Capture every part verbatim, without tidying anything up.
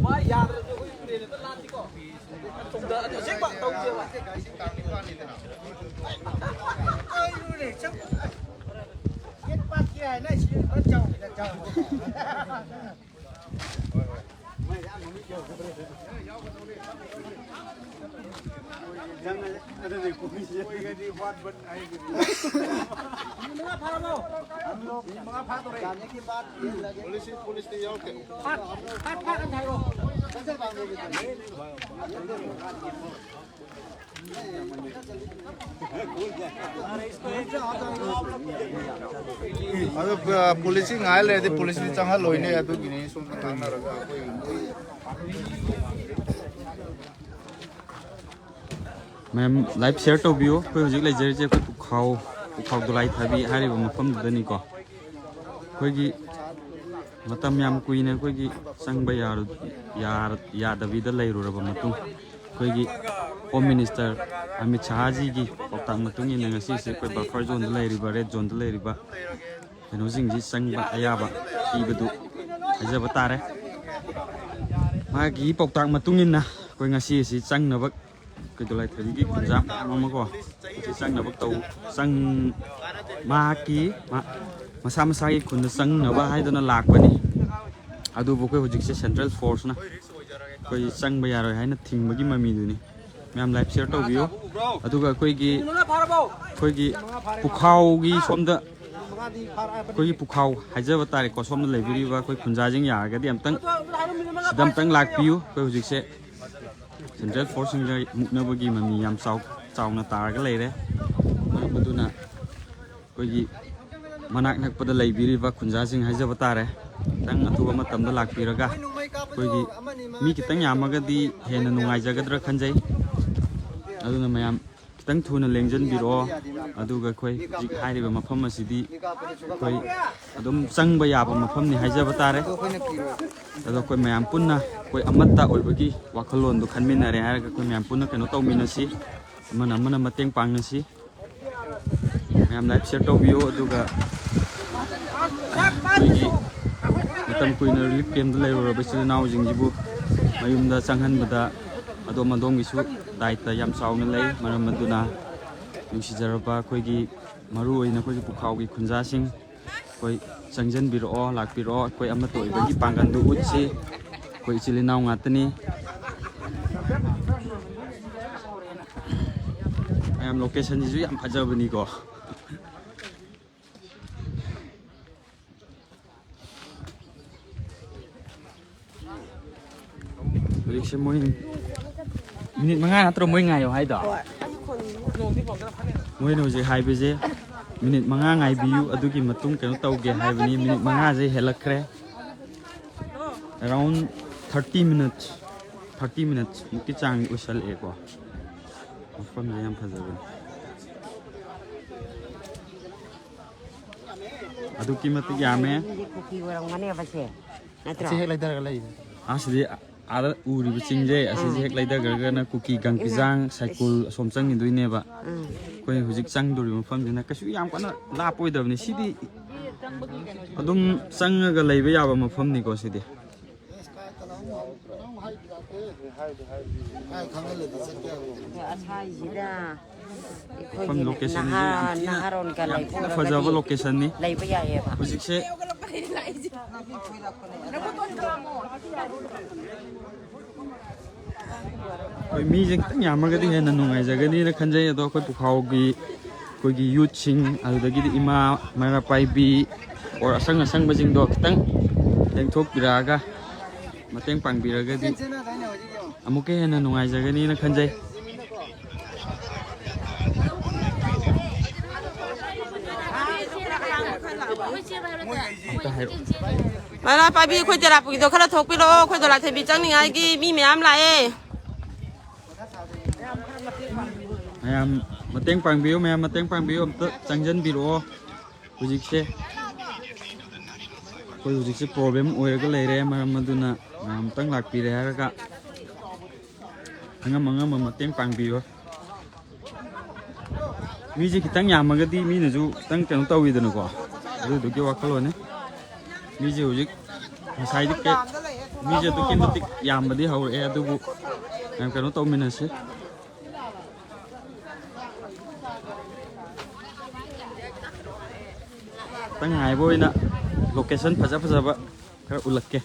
ꯃꯥ ꯌꯥꯗ꯭ꯔꯗꯤ ꯑꯩꯈꯣꯏ ꯇꯨꯔꯦꯜꯗ ꯂꯥꯟꯁꯤꯀꯣ꯫ ꯑꯁꯦꯡꯕ ꯇꯧꯁꯦꯕ꯫ ꯀꯩꯅꯣꯅꯦ, ꯆꯪ-, ꯒꯦꯠ ꯄꯥꯠꯀꯤ ꯍꯥꯏꯅ ꯁꯤ ꯈꯔ ꯆꯥꯎꯒꯦꯗ, ꯆꯥꯎꯒꯦ꯫ ꯑꯗꯣ, ꯑ, ꯄꯨꯂꯤꯁꯁꯤ ꯉꯥꯏ ꯂꯩꯔꯗꯤ ꯄꯨꯂꯤꯁꯁꯤ ꯆꯪꯍꯜꯂꯣꯏꯅꯦ, ꯑꯗꯨꯒꯤꯅꯦ ꯁꯣꯝꯗ ꯉꯥꯡꯅꯔꯒ ꯑꯩꯈꯣꯏ꯫ ꯃꯌꯥꯝ live share ꯇꯧꯕꯤꯌꯨ꯫ ꯑꯩꯈꯣꯏ ꯍꯧꯖꯤꯛ ꯂꯩꯖꯔꯤꯁꯦ ꯑꯩꯈꯣꯏ ꯄꯨꯈꯥꯎ, ꯄꯨꯈꯥꯎ ꯗꯣꯂꯥꯏ ꯊꯥꯕꯤ ꯍꯥꯏꯔꯤꯕ ꯃꯐꯝꯗꯨꯗꯅꯤꯀꯣ꯫ ꯑꯩꯈꯣꯏꯒꯤ ꯃꯇꯝ ꯌꯥꯝ ꯀꯨꯏꯅ ꯑꯩꯈꯣꯏꯒꯤ ꯆꯪꯕ ꯌꯥꯔꯨ-, ꯌꯥꯔ-, ꯌꯥꯗꯕꯤꯗ ꯂꯩꯔꯨꯔꯕ ꯃꯇꯨꯡ, ꯑꯩꯈꯣꯏꯒꯤ Home Minister ꯑꯃꯤꯠ ꯁꯍꯥꯖꯤꯒꯤ ꯄꯥꯎꯇꯥꯛ ꯃꯇꯨꯡ ꯏꯟꯅ ꯉꯁꯤꯁꯦ ꯑꯩꯈꯣꯏ buffer zoneꯗ ꯂꯩꯔꯤꯕ, red zoneꯗ ꯂꯩꯔꯤꯕ ꯀꯩꯅꯣꯁꯤꯡꯁꯤ ꯆꯪꯕ ꯑꯌꯥꯕ ꯄꯤꯕꯗꯨ ꯍꯥꯏꯖꯕ ꯇꯥꯔꯦ꯫ ꯃꯥꯒꯤ ꯄꯥꯎꯇꯥꯛ ꯃꯇꯨꯡ ꯏꯟꯅ ꯑꯩꯈꯣꯏ ꯉꯁꯤ ꯑꯁꯤ ꯆꯪꯅꯕ, ꯑꯩꯈꯣꯏ ꯗꯣꯂꯥꯏꯊꯥꯕꯤꯒꯤ ꯈꯨꯟꯖꯥ ꯃꯌꯥꯝ ꯑꯃꯀꯣ, ꯑꯁꯤ ꯆꯪꯅꯕ ꯇꯧ-, ꯆꯪ-, ꯃꯍꯥꯛꯀꯤ ꯃꯥ-, ꯃꯁꯥ ꯃꯁꯥꯒꯤ ꯈꯨꯟꯗ ꯆꯪꯅꯕ ꯍꯥꯏꯗꯨꯅ ꯂꯥꯛꯄꯅꯤ꯫ ꯑꯗꯨꯕꯨ ꯑꯩꯈꯣꯏ ꯍꯧꯖꯤꯛꯁꯦ central forceꯅ ꯑꯩꯈꯣꯏ ꯆꯪꯕ ꯌꯥꯔꯣꯏ ꯍꯥꯏꯅ ꯊꯤꯡꯕꯒꯤ ꯃꯃꯤꯗꯨꯅꯤ꯫ ꯃꯌꯥꯝ live share ꯇꯧꯕꯤꯌꯨ꯫ ꯑꯗꯨꯒ ꯑꯩꯈꯣꯏꯒꯤ, ꯑꯩꯈꯣꯏꯒꯤ ꯄꯨꯈꯥꯎꯒꯤ ꯁꯣꯝꯗ, ꯑꯩꯈꯣꯏꯒꯤ ꯄꯨꯈꯥꯎ ꯍꯥꯏꯖꯕ ꯇꯥꯔꯦꯀꯣ, ꯁꯣꯝꯗ ꯂꯩꯕꯤꯔꯤꯕ ꯑꯩꯈꯣꯏ ꯈꯨꯟꯖꯥꯁꯤꯡ ꯌꯥꯔꯒꯗꯤ ꯑꯝꯇꯪ ꯁꯤꯗ ꯑꯝꯇꯪ ꯂꯥꯛꯄꯤꯌꯨ꯫ ꯑꯩꯈꯣꯏ ꯍꯧꯖꯤꯛꯁꯦ central forceꯁꯤꯡꯒ ꯃꯨꯛꯅꯕꯒꯤ ꯃꯃꯤ ꯌꯥꯝ ꯆꯥꯎ-, ꯆꯥꯎꯅ ꯇꯥꯔꯒ ꯂꯩꯔꯦ꯫ ꯃꯔꯝ ꯑꯗꯨꯅ ꯑꯩꯈꯣꯏꯒꯤ ꯃꯅꯥꯛ ꯅꯛꯄꯗ ꯂꯩꯕꯤꯔꯤꯕ ꯈꯨꯟꯖꯥꯁꯤꯡ ꯍꯥꯏꯖꯕ ꯇꯥꯔꯦ, ꯈꯤꯇꯪ ꯑꯊꯨꯕ ꯃꯇꯝꯗ ꯂꯥꯛꯄꯤꯔꯒ ꯑꯩꯈꯣꯏꯒꯤ ꯃꯤ ꯈꯤꯇꯪ ꯌꯥꯝꯃꯒꯗꯤ ꯍꯦꯟꯅ ꯅꯨꯡꯉꯥꯏꯖꯒꯗ꯭ꯔꯥ ꯈꯟꯖꯩ꯫ ꯑꯗꯨꯅ ꯃꯌꯥꯝ ꯈꯤꯇꯪ ꯊꯨꯅ ꯂꯦꯡꯖꯟꯕꯤꯔꯛꯑꯣ꯫ ꯑꯗꯨꯒ ꯑꯩꯈꯣꯏ ꯍꯧꯖꯤꯛ ꯍꯥꯏꯔꯤꯕ ꯃꯐꯝ ꯑꯁꯤꯗꯤ ꯑꯩꯈꯣꯏ ꯑꯗꯨꯝ ꯆꯪꯕ ꯌꯥꯕ ꯃꯐꯝꯅꯤ ꯍꯥꯏꯖꯕ ꯇꯥꯔꯦ꯫ ꯑꯗꯣ ꯑꯩꯈꯣꯏ ꯃꯌꯥꯝ ꯄꯨꯟꯅ ꯑꯩꯈꯣꯏ ꯑꯃꯠꯇ ꯑꯣꯏꯕꯒꯤ ꯋꯥꯈꯜꯂꯣꯟꯗꯣ ꯈꯟꯃꯤꯟꯅꯔꯦ ꯍꯥꯏꯔꯒ ꯑꯩꯈꯣꯏ ꯃꯌꯥꯝ ꯄꯨꯟꯅ ꯀꯩꯅꯣ ꯇꯧꯃꯤꯟꯅꯁꯤ, ꯑꯃꯅ ꯑꯃꯅ ꯃꯇꯦꯡ ꯄꯥꯡꯅꯁꯤ꯫ ꯃꯌꯥꯝ live share ꯇꯧꯕꯤꯌꯨ꯫ ꯑꯗꯨꯒ ꯑꯩꯈꯣꯏꯒꯤ ꯃꯇꯝ ꯀꯨꯏꯅ ꯔꯤꯂꯤꯐ ꯀꯦꯝꯞꯇ ꯂꯩꯔꯨꯔꯕ ꯏꯆꯤꯜ ꯏꯅꯥꯎꯁꯤꯡꯁꯤꯕꯨ ꯃꯌꯨꯝꯗ ꯆꯪꯍꯟꯕꯗ ꯑꯗꯣꯝ ꯑꯗꯣꯝꯒꯤꯁꯨ ꯗꯥꯏꯇ ꯌꯥꯝ ꯆꯥꯎꯅ ꯂꯩ꯫ ꯃꯔꯝ ꯑꯗꯨꯅ ꯅꯨꯡꯁꯤꯖꯔꯕ ꯑꯩꯈꯣꯏꯒꯤ, ꯃꯔꯨ ꯑꯣꯏꯅ ꯑꯩꯈꯣꯏꯒꯤ ꯄꯨꯈꯥꯎꯒꯤ ꯈꯨꯟꯖꯥꯁꯤꯡ, ꯑꯩꯈꯣꯏ ꯆꯪꯁꯤꯟꯕꯤꯔꯛꯑꯣ, ꯂꯥꯛꯄꯤꯔꯛꯑꯣ꯫ ꯑꯩꯈꯣꯏ ꯑꯃꯠꯇ ꯑꯣꯏꯕꯒꯤ ꯄꯥꯡꯒꯜꯗꯨ ꯎꯠꯁꯤ꯫ ꯑꯩꯈꯣꯏ ꯏꯆꯤꯜ ꯏꯅꯥꯎ ꯉꯥꯛꯇꯅꯤ꯫ ꯃꯌꯥꯝ, ꯂꯣꯀꯦꯁꯟꯁꯤꯁꯨ ꯌꯥꯝ ꯐꯖꯕꯅꯤꯀꯣ꯫ ꯍꯧꯖꯤꯛꯁꯦ ꯃꯣꯏ ꯃꯤꯅꯤꯠ ꯃꯉꯥ ꯅꯠꯇ꯭ꯔꯣ ꯃꯣꯏ ꯉꯥꯏꯌꯣ ꯍꯥꯏꯗꯣ? ꯃꯣꯏꯅ ꯍꯧꯖꯤꯛ ꯍꯥꯏꯕꯁꯦ, ꯃꯤꯅꯤꯠ ꯃꯉꯥ ꯉꯥꯏꯕꯤꯌꯨ, ꯑꯗꯨꯒꯤ ꯃꯇꯨꯡ ꯀꯩꯅꯣ ꯇꯧꯒꯦ ꯍꯥꯏꯕꯅꯤ꯫ ꯃꯤꯅꯤꯠ ꯃꯉꯥꯁꯦ ꯍꯦꯜꯂꯛꯈ꯭ꯔꯦ꯫ Around thirty minutes, thirty minutes ꯃꯨꯛꯀꯤ ꯆꯥꯡ ꯑꯣꯏꯁꯜꯂꯛꯑꯦꯀꯣ꯫ ꯃꯐꯝꯁꯦ ꯌꯥꯝ ꯐꯖꯕꯅꯤ꯫ ꯑꯗꯨꯛꯀꯤ ꯃꯇꯤꯛ ꯌꯥꯝꯃꯦ꯫ ꯀꯨꯀꯤ ꯑꯣꯏꯔꯝꯒꯅꯦꯕ ꯁꯦ, ꯅꯠꯇ꯭ꯔꯣ? ꯑꯁꯤ ꯍꯦꯛ ꯂꯩꯊꯔꯒ ꯂꯩ꯫ ꯑꯁꯤꯗꯤ ꯑꯥꯗ ꯎꯔꯤꯕ ꯆꯤꯡꯁꯦ, ꯑꯁꯤꯁꯦ ꯍꯦꯛ ꯂꯩꯊꯈ꯭ꯔꯒꯅ ꯀꯨꯀꯤ ꯒꯪꯐꯤꯖꯥꯡ ꯁꯥꯏꯀꯨꯜ ꯑꯁꯣꯝ ꯆꯪꯈꯤꯗꯣꯏꯅꯦꯕ꯫ ꯎꯝ꯫ ꯑꯩꯈꯣꯏ ꯍꯧꯖꯤꯛ ꯆꯪꯗꯣꯔꯤꯕ ꯃꯐꯝꯁꯤꯅ ꯀꯩꯁꯨ ꯌꯥꯝ ꯀꯟꯅ ꯂꯥꯞꯄꯣꯏꯗꯕꯅꯤ꯫ ꯁꯤꯗꯤ ꯑꯗꯨꯝ ꯆꯪꯉꯒ ꯂꯩꯕ ꯌꯥꯕ ꯃꯐꯝꯅꯤꯀꯣ ꯁꯤꯗꯤ꯫ ꯑꯁꯥꯏꯁꯤꯗ ꯃꯐꯝ ꯑꯩꯈꯣꯏꯒꯤ ꯂꯣꯀꯦꯁꯟꯁꯤ ꯅꯍꯥ-, ꯌꯥꯝ ꯊꯤꯅ, ꯅꯍꯥꯔꯣꯟꯒ ꯌꯥꯝ ꯂꯩꯕ ꯊꯤꯅ ꯐꯖꯕ ꯑꯣꯏꯔꯒꯗꯤ ꯂꯣꯀꯦꯁꯟꯅꯤ꯫ ꯂꯩꯕ ꯌꯥꯏꯌꯦꯕ꯫ ꯍꯧꯖꯤꯛꯁꯦ ꯑꯩꯈꯣꯏ ꯃꯤꯁꯦ ꯈꯤꯇꯪ ꯌꯥꯝꯃꯒꯗꯤ ꯍꯦꯟꯅ ꯅꯨꯡꯉꯥꯏꯖꯒꯅꯤꯅ ꯈꯟꯖꯩ꯫ ꯑꯗꯣ ꯑꯩꯈꯣꯏ ꯄꯨꯈꯥꯎꯒꯤ, ꯑꯩꯈꯣꯏꯒꯤ ꯌꯨꯠꯁꯤꯡ, ꯑꯗꯨꯗꯒꯤꯗꯤ ꯏꯃꯥ ꯃꯩꯔꯥ ꯄꯥꯏꯕꯤ ꯑꯣꯔ ꯑꯁꯪ ꯑꯁꯪꯕꯁꯤꯡꯗꯣ ꯈꯤꯇꯪ ꯂꯦꯡꯊꯣꯛꯄꯤꯔꯛꯑꯒ ꯃꯇꯦꯡ ꯄꯥꯡꯕꯤꯔꯒꯗꯤ ꯑꯃꯨꯛꯀ ꯍꯦꯟꯅ ꯅꯨꯡꯉꯥꯏꯖꯒꯅꯤꯅ ꯈꯟꯖꯩ꯫ ꯑꯝꯇ ꯍꯥꯏꯔꯛꯑꯣ꯫ ꯃꯩꯔꯥ ꯄꯥꯏꯕꯤ, ꯑꯩꯈꯣꯏ ꯇꯦꯔꯥꯄꯨꯒꯤꯗꯣ ꯈꯔ ꯊꯣꯛꯄꯤꯔꯛꯑꯣ, ꯑꯩꯈꯣꯏ ꯗꯣꯂꯥꯊꯣꯏꯕꯤ ꯆꯪꯅꯤꯡꯉꯥꯏꯒꯤ ꯃꯤ ꯃꯌꯥꯝ ꯂꯥꯛꯑꯦ꯫ ꯃꯌꯥꯝ ꯃꯇꯦꯡ ꯄꯥꯡꯕꯤꯌꯨ, ꯃꯌꯥꯝ ꯃꯇꯦꯡ ꯄꯥꯡꯕꯤꯌꯨ, ꯑꯝꯇ ꯆꯪꯁꯤꯟꯕꯤꯔꯛꯑꯣ꯫ ꯍꯧꯖꯤꯛꯁꯦ, ꯑꯩꯈꯣꯏ ꯍꯧꯖꯤꯛꯁꯦ ꯄ꯭ꯔꯣꯕ꯭ꯂꯦꯝ ꯑꯣꯏꯔꯒ ꯂꯩꯔꯦ, ꯃꯔꯝ ꯑꯗꯨꯅ ꯃꯌꯥꯝ ꯑꯝꯇꯪ ꯂꯥꯛꯄꯤꯔꯦ ꯍꯥꯏꯔꯒ ꯑꯉꯝ ꯑꯉꯝꯕ ꯃꯇꯦꯡ ꯄꯥꯡꯕꯤꯌꯨ꯫ ꯃꯤꯁꯦ ꯈꯤꯇꯪ ꯌꯥꯝꯃꯒꯗꯤ ꯃꯤꯅꯁꯨ ꯈꯤꯇꯪ ꯀꯩꯅꯣ ꯇꯧꯋꯤꯗꯅꯀꯣ꯫ ꯑꯗꯨꯗꯨꯒꯤ ꯋꯥꯈꯜꯂꯣꯟꯅꯤ꯫ ꯃꯤꯁꯦ ꯍꯧꯖꯤꯛ ꯉꯁꯥꯏꯗꯤ ꯀꯦ-, ꯃꯤꯁꯦ ꯑꯗꯨꯛꯀꯤ ꯃꯇꯤꯛ ꯌꯥꯝꯕꯗꯤ ꯍꯧꯔꯛꯑꯦ, ꯑꯗꯨꯕꯨ ꯌꯥꯝ ꯀꯩꯅꯣ ꯇꯧꯃꯤꯟꯅꯁꯤ꯫ ꯈꯤꯇꯪ ꯉꯥꯏꯕ ꯑꯣꯏꯅ location ꯐꯖ ꯐꯖꯕ ꯈꯔ ꯎꯠꯂꯛꯀꯦ꯫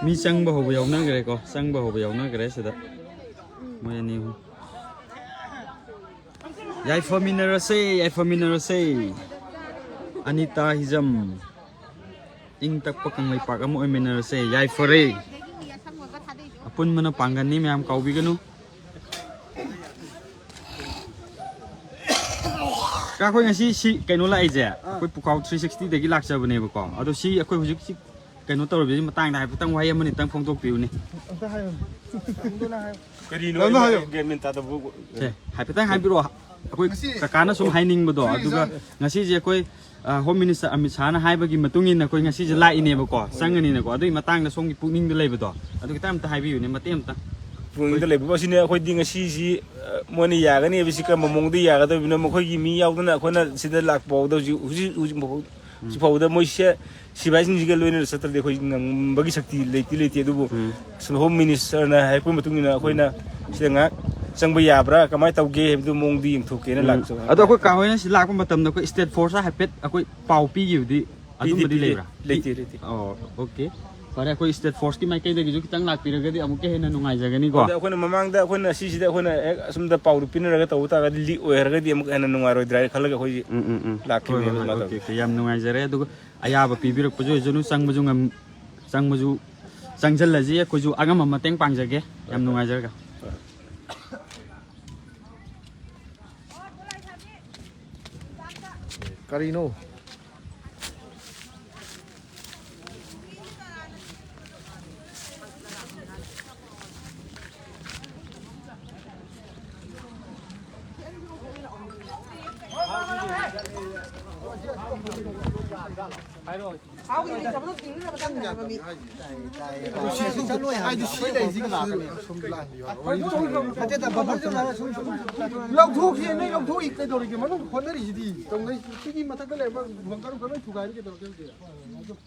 ꯃꯤ ꯆꯪꯕ ꯍꯧꯕ ꯌꯥꯎꯅꯈ꯭ꯔꯦꯀꯣ, ꯆꯪꯕ ꯍꯧꯕ ꯌꯥꯎꯅꯈ꯭ꯔꯦ ꯁꯤꯗ꯫ ꯃꯣꯏ ꯑꯅꯤ ꯑꯍꯨꯝ꯫ ꯌꯥꯏꯐꯃꯤꯟꯅꯔꯁꯦ, ꯌꯥꯏꯐꯃꯤꯟꯅꯔꯁꯦ꯫ ꯑꯅꯤꯇꯥ ꯍꯤꯖꯝ꯫ ꯏꯪ ꯇꯞꯄ ꯀꯪꯂꯩꯄꯥꯛ ꯑꯃ ꯑꯣꯏꯃꯤꯟꯅꯔꯁꯦ꯫ ꯌꯥꯏꯐꯔꯦ꯫ ꯑꯄꯨꯟꯕꯅ ꯄꯥꯡꯒꯜꯅꯤ, ꯃꯌꯥꯝ ꯀꯥꯎꯕꯤꯒꯅꯨ꯫ ꯀꯥ, ꯑꯩꯈꯣꯏ ꯉꯁꯤ ꯁꯤ ꯀꯩꯅꯣ ꯂꯥꯛꯏꯁꯦ, ꯑꯩꯈꯣꯏ ꯄꯨꯈꯥꯎ three sixty ꯗꯒꯤ ꯂꯥꯛꯆꯕꯅꯦꯕꯀꯣ꯫ ꯑꯗꯣ ꯁꯤ ꯑꯩꯈꯣꯏ ꯍꯧꯖꯤꯛ ꯁꯤ ꯀꯩꯅꯣ ꯇꯧꯔꯤꯕꯁꯤ ꯃꯇꯥꯡꯗ ꯍꯥꯏꯐꯦꯠꯇꯪ ꯋꯥꯍꯩ ꯑꯃꯅꯤꯇꯪ ꯐꯣꯡꯗꯣꯛꯄꯤꯌꯨꯅꯦ꯫ ꯑꯝꯇ ꯍꯥꯏꯌꯨꯅꯦ꯫ ꯀꯔꯤꯅꯣ? ꯅꯪꯅ ꯍꯥꯏꯌꯣ꯫ ꯒ꯭ꯌꯥꯟ ꯃꯦꯟ ꯇꯥꯗꯕ꯫ ꯁꯦ, ꯍꯥꯏꯐꯦꯠꯇꯪ ꯍꯥꯏꯕꯤꯔꯛꯑꯣ꯫ ꯑꯩꯈꯣꯏ ꯉꯁꯤ ꯀꯀꯥꯅ ꯁꯨꯝ ꯍꯥꯏꯅꯤꯡꯕꯗꯣ, ꯐꯨꯔꯤ ꯑꯗꯨꯒ ꯏꯟꯁꯥꯡ ꯉꯁꯤꯁꯦ ꯑꯩꯈꯣꯏ, ꯑ, Home Minister ꯑꯃꯤꯠ ꯁꯥꯍꯅ ꯍꯥꯏꯕꯒꯤ ꯃꯇꯨꯡ ꯏꯟꯅ ꯑꯩꯈꯣꯏ ꯉꯁꯤꯁꯦ ꯂꯥꯛꯏꯅꯦꯕꯀꯣ, ꯆꯪꯒꯅꯤꯅꯀꯣ꯫ ꯑꯗꯨꯒꯤ ꯃꯇꯥꯡꯗ ꯁꯣꯝꯒꯤ ꯄꯨꯛꯅꯤꯡꯗ ꯂꯩꯕꯗꯣ, ꯑꯗꯨ ꯈꯤꯇꯪ ꯑꯝꯇ ꯍꯥꯏꯕꯤꯌꯨꯅꯦ, ꯃꯇꯦꯛ ꯑꯝꯇ꯫ ꯄꯨꯛꯅꯤꯡꯗ ꯂꯩꯕ ꯑꯁꯤꯅꯦ, ꯑꯩꯈꯣꯏꯗꯤ ꯉꯁꯤꯁꯤ, ꯑ, ꯃꯣꯏꯅ ꯌꯥꯒꯅꯤ ꯍꯥꯏꯕꯁꯤ ꯀꯔꯝꯕ ꯃꯑꯣꯡꯗ ꯌꯥꯒꯗꯧꯔꯤꯕꯅꯣ? ꯃꯈꯣꯏꯒꯤ ꯃꯤ ꯌꯥꯎꯗꯅ ꯑꯩꯈꯣꯏꯅ ꯁꯤꯗ ꯂꯥꯛꯄ ꯐꯥꯎꯗ ꯍꯧꯖꯤꯛ, ꯍꯧꯖꯤꯛ, ꯍꯧꯖꯤꯛ ꯐꯥꯎ-, ꯎꯝ꯫ ꯍꯧꯖꯤꯛ ꯐꯥꯎꯕꯗ ꯃꯣꯏꯁꯦ ꯁꯤꯐꯥꯏꯁꯤꯡꯁꯤꯒ ꯂꯣꯏꯅꯅ ꯆꯠꯇ꯭ꯔꯗꯤ ꯑꯩꯈꯣꯏ ꯉꯝꯕꯒꯤ ꯁꯛꯇꯤ ꯂꯩꯇꯤ ꯂꯩꯇꯦ꯫ ꯑꯗꯨꯕꯨ ꯎꯝ꯫ ꯁꯨꯝ Home Minister ꯅ ꯍꯥꯏꯔꯛꯄ ꯃꯇꯨꯡ ꯏꯟꯅ ꯑꯩꯈꯣꯏꯅ ꯁꯤꯗ ꯉꯥꯏꯍꯥꯛ ꯆꯪꯕ ꯌꯥꯕ꯭ꯔꯥ, ꯀꯃꯥꯏꯅ ꯇꯧꯒꯦ ꯍꯥꯏꯕꯗꯨ ꯃꯑꯣꯡꯗꯤ ꯌꯦꯡꯊꯣꯛꯀꯦꯅ ꯎꯝ꯫ ꯂꯥꯛꯆꯕꯅꯤ꯫ ꯑꯗꯣ ꯑꯩꯈꯣꯏ ꯀꯥ ꯍꯣꯏꯅ ꯁꯤ ꯂꯥꯛꯄ ꯃꯇꯝꯗ ꯑꯩꯈꯣꯏ State Force ꯍꯥꯏꯐꯦꯠ ꯑꯩꯈꯣꯏ ꯄꯥꯎ ꯄꯤꯈꯤꯕꯗꯤ ꯄꯤꯗꯦ, ꯑꯗꯨꯝꯕꯗꯤ ꯄꯤꯗꯦ꯫ ꯂꯩꯕ꯭ꯔꯥ? ꯂꯩꯇꯦ, ꯂꯩꯇꯦ꯫ ꯑꯣ, okay꯫ ꯐꯔꯦ, ꯑꯩꯈꯣꯏ State Force ꯀꯤ ꯃꯥꯏꯀꯩꯗꯒꯤꯁꯨ ꯈꯤꯇꯪ ꯂꯥꯛꯄꯤꯔꯒꯗꯤ ꯑꯃꯨꯛꯀ ꯍꯦꯟꯅ ꯅꯨꯡꯉꯥꯏꯖꯒꯅꯤꯀꯣ꯫ ꯑꯗ ꯑꯩꯈꯣꯏꯅ ꯃꯃꯥꯡꯗ ꯑꯩꯈꯣꯏꯅ ꯁꯤꯁꯤꯗ ꯑꯩꯈꯣꯏꯅ ꯍꯦꯛ ꯑꯁꯨꯝꯗ ꯄꯥꯎꯗꯨ ꯄꯤꯅꯔꯒ ꯇꯧꯕ ꯇꯥꯔꯒꯗꯤ leak ꯑꯣꯏꯔꯒꯗꯤ ꯑꯃꯨꯛꯀ ꯍꯦꯟꯅ ꯅꯨꯡꯉꯥꯏꯔꯣꯏꯗ꯭ꯔꯥ ꯍꯥꯏꯅ ꯈꯜꯂꯒ ꯑꯩꯈꯣꯏꯁꯤ ꯎꯝ, ꯎꯝ, ꯎꯝ꯫ ꯂꯥꯛꯈꯤꯕꯅꯦꯕ꯫ ꯍꯣꯏ, ꯍꯣꯏ, ꯍꯣꯏ, ꯑꯗꯨꯃꯥꯏꯅ okay, ꯇꯧꯗꯅ꯫ Okay, ꯌꯥꯝ ꯅꯨꯡꯉꯥꯏꯖꯔꯦ꯫ ꯑꯗꯨꯒ ꯑꯌꯥꯕ ꯄꯤꯕꯤꯔꯛꯄꯁꯨ ꯑꯣꯏꯁꯅꯨ, ꯆꯪꯕꯁꯨ ꯉꯝ-, ꯆꯪꯕꯁꯨ ꯆꯪꯁꯤꯜꯂꯁꯤ, ꯑꯩꯈꯣꯏꯁꯨ ꯑꯉꯝꯕ ꯃꯇꯦꯡ ꯄꯥꯡꯖꯒꯦ꯫ ꯌꯥꯝ ꯅꯨꯡꯉꯥꯏꯖꯔꯒ꯫ ꯀꯔꯤꯅꯣ? ꯍꯥꯏꯔꯣ꯫ ꯍꯥꯎꯒꯤ ꯆꯠꯄꯗꯣ ꯊꯤꯡꯅꯕ ꯆꯪꯗ꯭ꯔꯦꯕ ꯃꯤ꯫ ꯍꯥꯏꯗꯤ ꯁꯤ ꯂꯩꯁꯤꯒ ꯂꯥꯛꯀꯅꯤ꯫ ꯅꯠꯇꯦꯗ, buffer zone ꯍꯥꯏꯔ ꯁꯨꯝ, ꯁꯨꯝ, ꯁꯨꯝ ꯂꯥꯛꯍꯟꯕꯤꯌꯣ꯫ ꯂꯧꯊꯣꯛꯈꯤꯕꯅꯦ, ꯂꯧꯊꯣꯛꯏ ꯀꯩꯗꯧꯔꯤꯒꯦ? ꯃꯅꯨꯡꯗ ꯍꯣꯠꯅꯔꯤꯁꯤꯗꯤ ꯇꯧꯅꯩ꯫ ꯁꯤꯒꯤ ꯃꯊꯛꯇ ꯂꯩꯕ bunker ꯈꯔ ꯂꯣꯏ ꯊꯨꯒꯥꯏꯔꯤ ꯀꯩꯗꯧꯔꯒꯦ ꯍꯧꯖꯤꯛ?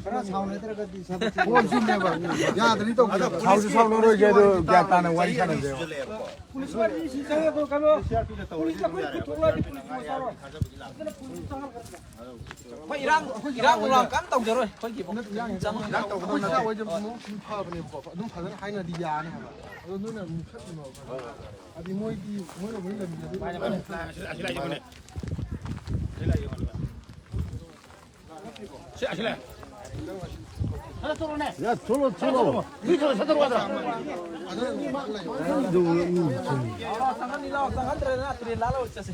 ꯈꯔ ꯁꯥꯎꯅꯗ꯭ꯔꯒꯗꯤ ꯁꯕ ꯍꯣꯏ, ꯁꯤꯅꯦꯕ꯫ ꯌꯥꯗ꯭ꯔꯗꯤ ꯇꯧꯕ ꯌꯥꯕ꯫ ꯁꯥꯎꯁꯨ ꯁꯥꯎꯅꯔꯣꯏꯒꯦ, ꯑꯗꯨ ꯒ꯭ꯌꯥꯟ ꯇꯥꯅ ꯋꯥꯔꯤ ꯁꯥꯟꯅꯁꯦꯕ꯫ ꯄꯨꯂꯤꯁ ꯋꯥꯔꯤ ꯁꯤ ꯆꯪꯉꯛꯄ ꯀꯩꯅꯣ? ꯄꯨꯂꯤꯁ ꯑꯩꯈꯣꯏ ꯈꯨꯠ ꯊꯣꯛꯂꯛꯑꯗꯤ ꯄꯨꯂꯤꯁ ꯃꯆꯥꯔꯣ? ꯑꯗꯨꯅ ꯄꯨꯂꯤꯁ ꯆꯪꯉꯛꯄ꯫ ꯑꯩꯈꯣꯏ ꯏꯔꯥꯡ, ꯏꯔꯥꯡ ꯅꯨꯔꯥꯡ ꯀꯝ ꯇꯧꯖꯔꯣꯏ ꯑꯩꯈꯣꯏꯒꯤꯕꯨ꯫ ꯏꯔꯥꯡ ꯇꯧꯕ ꯑꯩꯈꯣꯏ ꯅꯠꯇꯕ꯫ ꯏꯆꯥ ꯍꯣꯏꯁꯦ ꯑꯗꯨꯝ ꯐꯕꯅꯦꯕꯀꯣ, ꯑꯗꯨꯝ ꯐꯖꯅ ꯍꯥꯏꯅꯗꯤ ꯌꯥꯅꯤ ꯍꯥꯏꯕ꯫ ꯑꯗꯣ ꯅꯣꯏꯅ ꯑꯗꯨꯝ ꯈꯠꯂꯤꯅꯣ ꯈꯪꯉꯦ꯫ ꯍꯥꯏꯗꯤ ꯃꯣꯏꯗꯤ, ꯃꯣꯏꯅ ꯃꯣꯏ ꯂꯝꯕꯤꯗ ꯑꯗꯨꯝ ꯁꯤ, ꯑꯁꯤ ꯂꯩ꯫ ꯁꯤ, ꯑꯁꯤ ꯂꯩ꯫ ꯌꯥ, ꯊꯣꯛꯂꯣ, ꯊꯣꯛꯂꯣ꯫ ꯃꯤ ꯊꯣꯛꯂꯣ, ꯁꯠꯇꯣꯛꯑꯣ, ꯁꯠꯇꯣꯛꯑꯣ꯫ ꯆꯪꯍꯟꯅꯤ ꯂꯥꯎ, ꯆꯪꯍꯟꯗ꯭ꯔꯦꯗꯅ ꯇꯨꯔꯦꯜ ꯂꯥꯜꯂ ꯑꯣꯏ ꯆꯠꯁꯦ꯫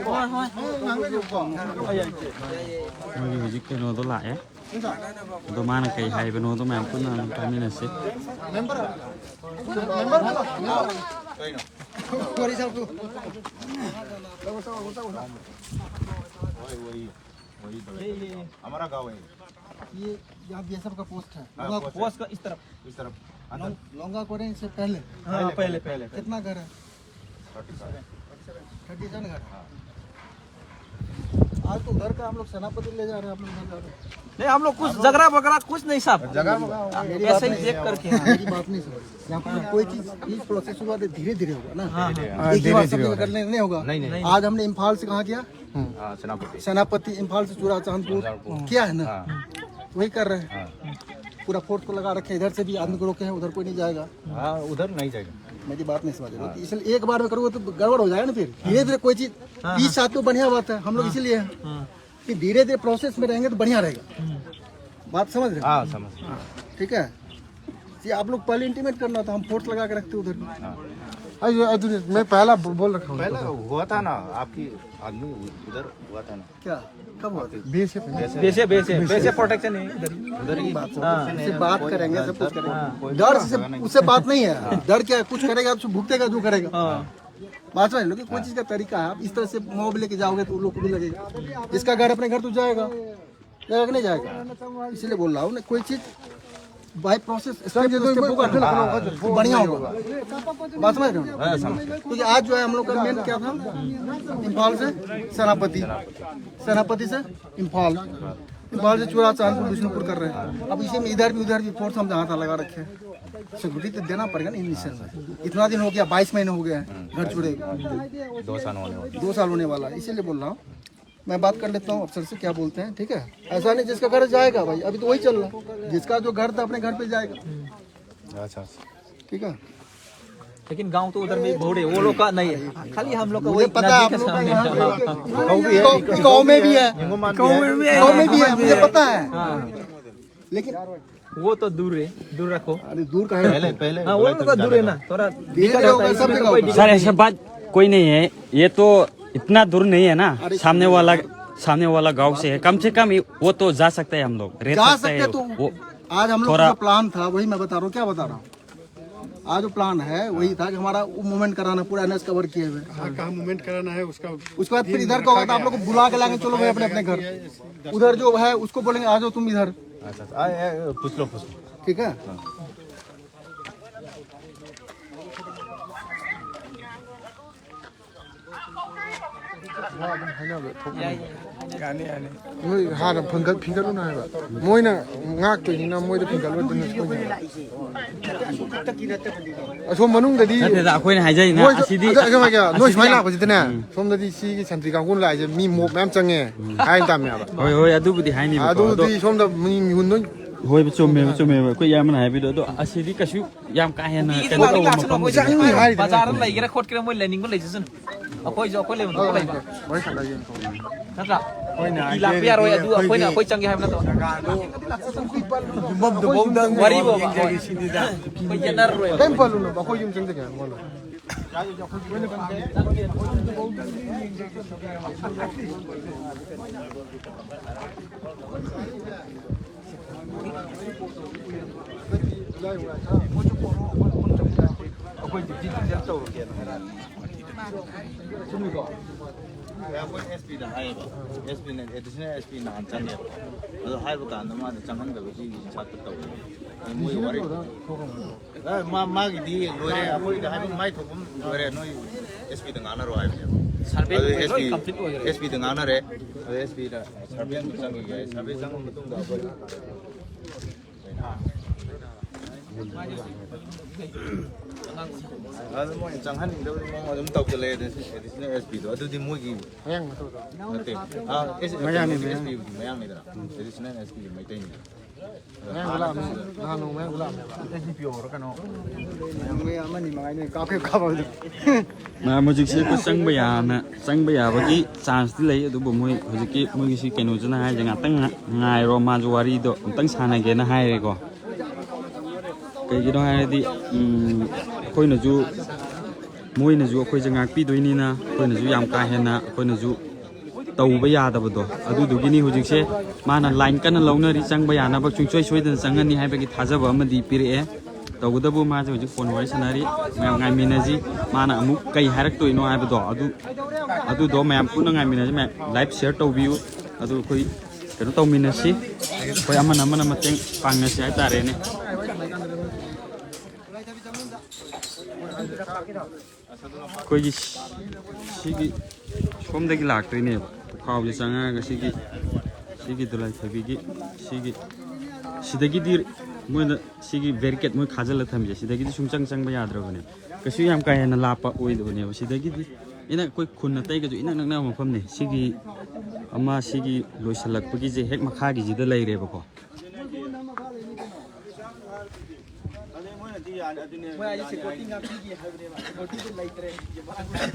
ꯍꯣꯏ, ꯍꯣꯏ꯫ ꯃꯣꯏꯒꯤ ꯍꯧꯖꯤꯛ ꯀꯩꯅꯣꯗꯣ ꯂꯥꯛꯑꯦ꯫ ꯑꯗꯣ ꯃꯥꯅ ꯀꯩ ꯍꯥꯏꯕꯅꯣꯗꯣ ꯃꯌꯥꯝ ꯄꯨꯟꯅ ꯑꯗꯨꯝ ꯇꯥꯃꯤꯟꯅꯁꯤ꯫ वही, वही, वही तो है। हमारा गाँव है। ये यहाँ बीएसएफ का पोस्ट है। हाँ, लोंगा पोस्ट है। पोस्ट का इस तरफ। इस तरफ। अंदर। लोंग-, लोंगा कोरेंग से पहले। हाँ, पहले, पहले, पहले। कितना घर है? Thirty seven. थर्टी सेवन घर। हाँ। आज तो उधर का हम लोग सेनापति ले जा रहे हैं, आप लोग उधर जा रहे हैं। नहीं, हम लोग कुछ झगड़ा वगैरह कुछ नहीं साहब। झगड़ा वगैरह होगा। मेरी बात ऐसे ही नहीं चेक है। करके, हाँ। मेरी बात नहीं सुनो। यहाँ पर कोई चीज, ये प्रोसेस हुआ तो धीरे धीरे होगा ना। हाँ, हाँ। हाँ, एक ही बार सब जगह कर लेने नहीं होगा। नहीं, नहीं। आज हमने इम्फाल से कहाँ किया? हाँ, सेनापति। सेनापति, इम्फाल से चूड़ाचांदपुर चूड़ाचांदपुर। किया है ना? हाँ। वही कर रहे हैं। हाँ। पूरा फोर्स को लगा रखे हैं, इधर से भी आदमी को रोके हैं, उधर कोई नहीं जाएगा। हाँ, उधर नहीं जाएगा। मेरी बात नहीं समझ रहे। हाँ। इसलिए एक बार में करोगे तो गड़बड़ हो जाएगा ना फिर। धीरे धीरे कोई चीज, हाँ, बीस हाँ। साल तो बढ़िया बात है, हम लोग हाँ। इसीलिए हैं हाँ। कि धीरे धीरे प्रोसेस में रहेंगे तो बढ़िया रहेगा। हम्म। बात समझ रहे हो? हाँ, समझ। ठीक है, ये आप लोग पहले इंटीमेट करना था, हम फोर्स लगा के रखते उधर। हाँ। अरे, अरे, मैं पहला बो-, बोल रखा हूँ। पहले हुआ था ना, आपकी आदमी उधर हुआ था ना। क्या? कब हुआ था? बीएसएफ में। वैसे वैसे वैसे प्रोटेक्शन है इधर ही। उधर ही बात, हाँ। उससे बात करेंगे, सब कुछ करेंगे। हाँ। डर से, उससे बात नहीं है। डर क्या है? कुछ करेगा, उसको भुगतेगा जो करेगा। हाँ। बात समझ लो कि कोई चीज़ का तरीका है, आप इस तरह से मॉब लेके जाओगे तो लोग को भी लगेगा। जिसका घर अपने घर तो जाएगा, जाएगा कि नहीं जाएगा? इसीलिए बोल रहा हूँ ना, कोई चीज़ by process, step to step होगा ना, बढ़िया होगा। बात समझ रहे हो? क्योंकि आज जो है हम लोग का मेन क्या था, इम्फाल से सेनापति, सेनापति से इम्फाल, इम्फाल से चूरा, चांदपुर, बिष्णुपुर कर रहे हैं। अब इसी में इधर भी उधर भी फोर्स हम जहाँ था लगा रखे हैं। सिक्योरिटी तो देना पड़ेगा ना इनिशियल में। इतना दिन हो गया, बाईस महीने हो गया है घर छोड़े। दो साल होने वाले। दो साल होने वाला है, इसीलिए बोल रहा हूँ। मैं बात कर लेता हूँ अफसर से, क्या बोलते हैं, ठीक है? ऐसा नहीं जिसका घर जाएगा भाई, अभी तो वही चल रहा है। जिसका जो घर था अपने घर पे जाएगा। अच्छा, अच्छा। ठीक है। लेकिन गांव तो उधर भी बहुत है, वो लोग का नहीं है, खाली हम लोग का मुझे वही पता है, आप नजदीक लोग का सामने। यहाँ पे गांव भी है, गांव में भी है। गांव में भी है। गांव में भी है, मुझे पता है। हाँ। लेकिन वो तो दूर है, दूर रखो। अरे, दूर का है। पहले, पहले हाँ, वो बोला तो था दूर है ना, थोड़ा धीरे दिक्कत धीरे होता है, होगा, सब इसमें जगह कोई होगा। दिक्कत सर, नहीं ऐसा है। बात कोई नहीं है, ये तो इतना दूर नहीं है ना। अरे, सामने वाला, सामने वाला गांव से है, कम से कम ये, वो तो जा सकते हैं हम लोग, रह जा सकते हैं सकते हैं। तो वो आज हम लोग का थोड़ा जो प्लान था, वही मैं बता रहा हूँ, क्या बता रहा हूँ। आज जो प्लान है, वही था कि हमारा वो मूवमेंट कराना, पूरा एनएस कवर किए हुए। हाँ, कहाँ मूवमेंट कराना है, उसका उसके बाद फिर दिन इधर का होगा तो रखा आप लोग को गया है। बुला के लाएंगे, चलो भाई, अपने, अपने घर। उधर जो है, उसको बोलेंगे, "आ जाओ तुम इधर।" अच्छा, अच्छा। आ, आ, पूछ लो, पूछ लो। ठीक है। ꯌꯥꯅꯤ, ꯌꯥꯅꯤ꯫ ꯅꯣꯏ ꯍꯥꯟꯅ ꯐꯤꯡꯒꯠ-, ꯐꯤꯡꯒꯠꯂꯨꯅ ꯍꯥꯏꯕ꯫ ꯃꯣꯏꯅ ꯉꯥꯛꯇꯣꯏꯅꯤꯅ ꯃꯣꯏꯗ ꯐꯤꯡꯒꯠꯂꯣꯏꯗꯅ ꯑꯩꯈꯣꯏꯅ꯫ ꯑꯁꯣꯝ ꯃꯅꯨꯡꯗꯗꯤ ꯅꯠꯇꯦꯗ, ꯑꯩꯈꯣꯏꯅ ꯍꯥꯏꯖꯩꯅ, ꯃꯣꯏꯁꯨ ꯑꯁꯤꯗꯤ, ꯑꯗ-, ꯑꯗ ꯀꯃꯥꯏꯅ, ꯅꯣꯏ ꯑꯁꯤꯗꯤ ꯁꯨꯃꯥꯏꯅ ꯌꯥꯝ ꯂꯥꯛꯄꯁꯤꯗꯅꯦ, ꯎꯝ꯫ ꯁꯣꯝꯗꯗꯤ ꯁꯤꯒꯤ ꯁꯟꯇ꯭ꯔꯤ ꯀꯥꯡꯕꯨꯅ ꯂꯥꯛꯏꯁꯦ ꯃꯤ ꯃꯣꯞ ꯃꯌꯥꯝ ꯆꯪꯉꯦ ꯍꯥꯏꯅ ꯇꯥꯝꯃꯦꯕ꯫ ꯍꯣꯏ, ꯍꯣꯏ, ꯑꯗꯨꯕꯨꯗꯤ ꯍꯥꯏꯅꯤꯕꯀꯣ, ꯑꯗꯣ ꯑꯗꯨꯗꯤ ꯁꯣꯝꯗ ꯃꯤ ꯃꯤꯍꯨꯟ ꯂꯣꯏ ꯍꯣꯏ, ꯆꯨꯝꯃꯦꯕ, ꯆꯨꯝꯃꯦꯕ꯫ ꯑꯩꯈꯣꯏ ꯏꯌꯥꯝꯕꯅ ꯍꯥꯏꯕꯤꯗꯣ, ꯑꯗꯣ ꯑꯁꯤꯗꯤ ꯀꯩꯁꯨ ꯌꯥꯝ ꯀꯥ ꯍꯦꯟꯅ ꯀꯩꯅꯣ ꯇꯧꯕ ꯃꯐꯝ ꯑꯣꯏꯗꯦ꯫ ꯆꯪꯅꯤ ꯍꯥꯏꯔꯤꯗꯨꯅ꯫ ꯕꯖꯥꯔꯗ ꯂꯩꯒꯦꯔꯥ ꯈꯣꯠꯀꯦꯔꯥ ꯃꯣꯏ ꯂꯩꯅꯤꯡꯕ ꯂꯩꯖꯁꯅꯨ꯫ ꯑꯩꯈꯣꯏꯁꯨ ꯑꯩꯈꯣꯏ ꯂꯩꯐꯝ ꯊꯣꯛꯄ ꯂꯩꯕ꯫ ꯋꯥꯔꯤ ꯁꯥꯟꯅꯒꯦ꯫ ꯅꯠꯇ꯭ꯔꯥ? ꯍꯣꯏꯅꯦ, ꯀꯨꯀꯤ ꯂꯥꯛꯄ ꯌꯥꯔꯣꯏ, ꯑꯗꯨ ꯑꯩꯈꯣꯏꯅ ꯑꯩꯈꯣꯏꯒꯤ ꯑꯩꯈꯣꯏ ꯆꯪꯒꯦ ꯍꯥꯏꯕ ꯅꯠꯇ꯭ꯔꯣ? ꯖꯒꯥꯗꯣ ꯌꯨꯝꯐꯝꯗꯨꯐꯥꯎꯗꯪ ꯋꯥꯔꯤꯕꯣꯕ, ꯌꯦꯡꯖꯒꯦ ꯁꯤꯅꯤꯗ꯫ ꯑꯩꯈꯣꯏ ꯌꯦꯠꯅꯔꯔꯣꯏꯕ꯫ ꯀꯩꯝ ꯄꯜꯂꯨꯅꯣ, ꯑꯩꯈꯣꯏ ꯌꯨꯝ ꯆꯪꯖꯒꯦ ꯍꯥꯏꯕ ꯋꯥꯂꯣ꯫ ꯑꯩꯈꯣꯏ ꯑꯦꯁ ꯄꯤꯗ ꯍꯥꯏꯌꯦꯕ, ꯑꯦꯁ ꯄꯤꯅ, ꯑꯦꯗꯤꯁꯅꯦꯜ ꯑꯦꯁ ꯄꯤ ꯅꯍꯥꯟ ꯆꯪꯉꯦꯕ, ꯑꯗꯣ ꯍꯥꯏꯕ ꯀꯥꯟꯗ ꯃꯥꯅ ꯆꯪꯍꯟꯗꯕꯒꯤ ꯏꯟꯁꯥꯞꯇ ꯇꯧꯋꯦ꯫ ꯃꯣꯏ ꯋꯥꯔꯤ ꯑ, ꯃꯥ-, ꯃꯥꯒꯤꯗꯤ ꯂꯣꯏꯔꯦ, ꯑꯩꯈꯣꯏꯒꯤꯗꯤ ꯍꯥꯏꯕ ꯃꯥꯏ ꯊꯣꯛꯄ ꯂꯣꯏꯔꯦ, ꯅꯣꯏ ꯑꯦꯁ ꯄꯤꯗ ꯉꯥꯡꯅꯔꯣ ꯍꯥꯏꯕꯅꯦꯕ꯫ ꯁꯔꯚꯦ ꯑꯗꯨ ꯂꯣꯏ ꯑꯦꯁ ꯄꯤ, ꯀꯝꯄ꯭ꯂꯤꯠ ꯑꯣꯏꯈ꯭ꯔꯦ꯫ ꯑꯦꯁ ꯄꯤꯗ ꯉꯥꯡꯅꯔꯦ, ꯑꯗꯨ ꯑꯦꯁ ꯄꯤꯗ ꯁꯔꯚꯦ ꯑꯃꯨꯛ ꯆꯪꯈꯤꯒꯦ, ꯁꯔꯚꯦ ꯆꯪꯉ ꯃꯇꯨꯡꯗ ꯑꯩꯈꯣꯏ ꯑꯗꯨ ꯃꯣꯏꯅ ꯆꯪꯍꯟꯅꯤꯡꯗꯕꯒꯤ ꯃꯑꯣꯡ ꯑꯗꯨꯝ ꯇꯧꯁꯜꯂꯛꯑꯦ, ꯑꯦꯗꯤꯁꯅꯦꯜ ꯑꯦꯁ ꯄꯤꯗꯣ꯫ ꯑꯗꯨꯗꯤ ꯃꯣꯏꯒꯤ ꯃꯌꯥꯡ ꯅꯠꯇ꯭ꯔꯣ? ꯅꯠꯇꯦ꯫ ꯑꯥ, ꯑꯦꯁ-, ꯃꯌꯥꯡꯅꯤ, ꯑꯦꯁ ꯄꯤꯕꯨꯗꯤ ꯃꯌꯥꯡꯅꯤꯗꯅ, ꯑꯦꯗꯤꯁꯅꯦꯜ ꯑꯦꯁ ꯄꯤꯗꯤ ꯃꯩꯇꯩꯅꯤ꯫ ꯃꯌꯥꯡ ꯂꯥꯛꯑꯝꯃꯦ꯫ ꯅꯍꯥꯟ ꯅꯣꯡꯃ ꯃꯌꯥꯡ ꯂꯥꯛꯑꯝꯃꯦꯕ꯫ ꯃꯣꯏ ꯑꯃꯅꯤ ꯃꯉꯥꯏꯅꯦ ꯀꯥꯞꯀꯦ ꯀꯥꯞꯄꯗꯣ꯫ ꯃꯌꯥꯝ ꯍꯧꯖꯤꯛꯁꯦ ꯑꯩꯈꯣꯏ ꯆꯪꯕ ꯌꯥꯅ, ꯆꯪꯕ ꯌꯥꯕꯒꯤ ꯆꯥꯟꯁꯇꯤ ꯂꯩ, ꯑꯗꯨꯕꯨ ꯃꯣꯏ ꯍꯧꯖꯤꯛꯀꯤ ꯃꯣꯏꯒꯤꯁꯤ ꯀꯩꯅꯣꯁꯤꯅ ꯍꯥꯏꯁꯦ, "ꯉꯥꯛꯇꯪ ꯉꯥ-, ꯉꯥꯏꯔꯣ, ꯃꯥꯁꯨ ꯋꯥꯔꯤꯗꯣ ꯑꯝꯇꯪ ꯁꯥꯟꯅꯒꯦꯅ" ꯍꯥꯏꯔꯦꯀꯣ꯫ ꯀꯩꯒꯤꯅꯣ ꯍꯥꯏꯔꯗꯤ, ꯎꯝ, ꯑꯩꯈꯣꯏꯅꯁꯨ, ꯃꯣꯏꯅꯁꯨ ꯑꯩꯈꯣꯏꯁꯦ ꯉꯥꯛꯄꯤꯗꯣꯏꯅꯤꯅ, ꯑꯩꯈꯣꯏꯅꯁꯨ ꯌꯥꯝ ꯀꯥ ꯍꯦꯟꯅ ꯑꯩꯈꯣꯏꯅꯁꯨ ꯇꯧꯕ ꯌꯥꯗꯕꯗꯣ, ꯑꯗꯨꯗꯨꯒꯤꯅꯤ ꯍꯧꯖꯤꯛꯁꯦ ꯃꯥꯅ ꯂꯥꯏꯟ ꯀꯟꯅ ꯂꯧꯅꯔꯤ, ꯆꯪꯕ ꯌꯥꯅꯕ ꯁꯨꯡꯁꯣꯏ ꯁꯣꯏꯗꯅ ꯆꯪꯒꯅꯤ ꯍꯥꯏꯕꯒꯤ ꯊꯥꯖꯕ ꯑꯃꯗꯤ ꯄꯤꯔꯛꯑꯦ꯫ ꯇꯧꯕꯇꯕꯨ ꯃꯥꯁꯦ ꯍꯧꯖꯤꯛ ꯐꯣꯟ ꯋꯥꯔꯤ ꯁꯥꯟꯅꯔꯤ, ꯃꯌꯥꯝ ꯉꯥꯏꯃꯤꯟꯅꯁꯤ꯫ ꯃꯥꯅ ꯑꯃꯨꯛ ꯀꯩ ꯍꯥꯏꯔꯛꯇꯣꯏꯅꯣ ꯍꯥꯏꯕꯗꯣ, ꯑꯗꯨ, ꯑꯗꯨꯗꯣ ꯃꯌꯥꯝ ꯄꯨꯟꯅ ꯉꯥꯏꯃꯤꯟꯅꯁꯤ꯫ ꯃꯌꯥꯝ ꯂꯥꯏꯚ ꯁꯤꯌꯔ ꯇꯧꯕꯤꯌꯨ, ꯑꯗꯨ ꯑꯩꯈꯣꯏ ꯀꯩꯅꯣ ꯇꯧꯃꯤꯟꯅꯁꯤ, ꯑꯩꯈꯣꯏ ꯑꯃꯅ ꯑꯃꯅ ꯃꯇꯦꯡ ꯄꯥꯡꯅꯁꯤ ꯍꯥꯏꯇꯥꯔꯦꯅꯦ꯫ ꯑꯩꯈꯣꯏꯒꯤ ꯁꯤꯒꯤ ꯁꯣꯝꯗꯒꯤ ꯂꯥꯛꯇꯣꯏꯅꯦꯕ, ꯄꯨꯈꯥꯎꯁꯦ ꯆꯪꯉꯛꯑꯒ ꯁꯤꯒꯤ, ꯁꯤꯒꯤ ꯗꯨꯂꯥꯏ ꯊꯣꯏꯕꯤꯒꯤ ꯁꯤꯒꯤ, ꯁꯤꯗꯒꯤꯗꯤ ꯃꯣꯏꯅ ꯁꯤꯒꯤ ꯕꯦꯔꯤꯀꯦꯠ ꯃꯣꯏ ꯈꯥꯖꯤꯜꯂ ꯊꯝꯃꯤꯁꯦ, ꯁꯤꯗꯒꯤꯗꯤ ꯁꯨꯡꯆꯪ ꯆꯪꯕ ꯌꯥꯗ꯭ꯔꯕꯅꯦ꯫ ꯀꯩꯁꯨ ꯌꯥꯝ ꯀꯥ ꯍꯦꯟꯅ ꯂꯥꯞꯄ ꯑꯣꯏꯗꯕꯅꯦꯕ꯫ ꯁꯤꯗꯒꯤꯗꯤ ꯏꯅꯛ, ꯑꯩꯈꯣꯏ ꯈꯨꯟ ꯑꯇꯩꯒꯁꯨ ꯏꯅꯛ ꯅꯛꯅꯕ ꯃꯐꯝꯅꯦ꯫ ꯁꯤꯒꯤ ꯑꯃ ꯁꯤꯒꯤ ꯂꯣꯏꯁꯤꯜꯂꯛꯄꯒꯤꯁꯦ ꯍꯦꯛ ꯃꯈꯥꯒꯤꯁꯤꯗ ꯂꯩꯔꯦꯕꯀꯣ꯫ ꯑꯗꯩ ꯃꯣꯏꯅꯗꯤ ꯌꯥꯅꯤ, ꯑꯗꯨꯅꯦ ꯃꯣꯏ ꯍꯥꯏꯁꯦ ꯌꯥꯅꯤ ꯁꯦꯀ꯭ꯌꯨꯔꯤꯇꯤ ꯍꯥꯏꯁꯦ꯫ ꯉꯥꯛꯄꯤꯒꯦ ꯍꯥꯏꯕꯅꯦꯕ꯫ ꯁꯦꯀ꯭ꯌꯨꯔꯤꯇꯤꯗꯣ ꯂꯩꯇ꯭ꯔꯦ꯫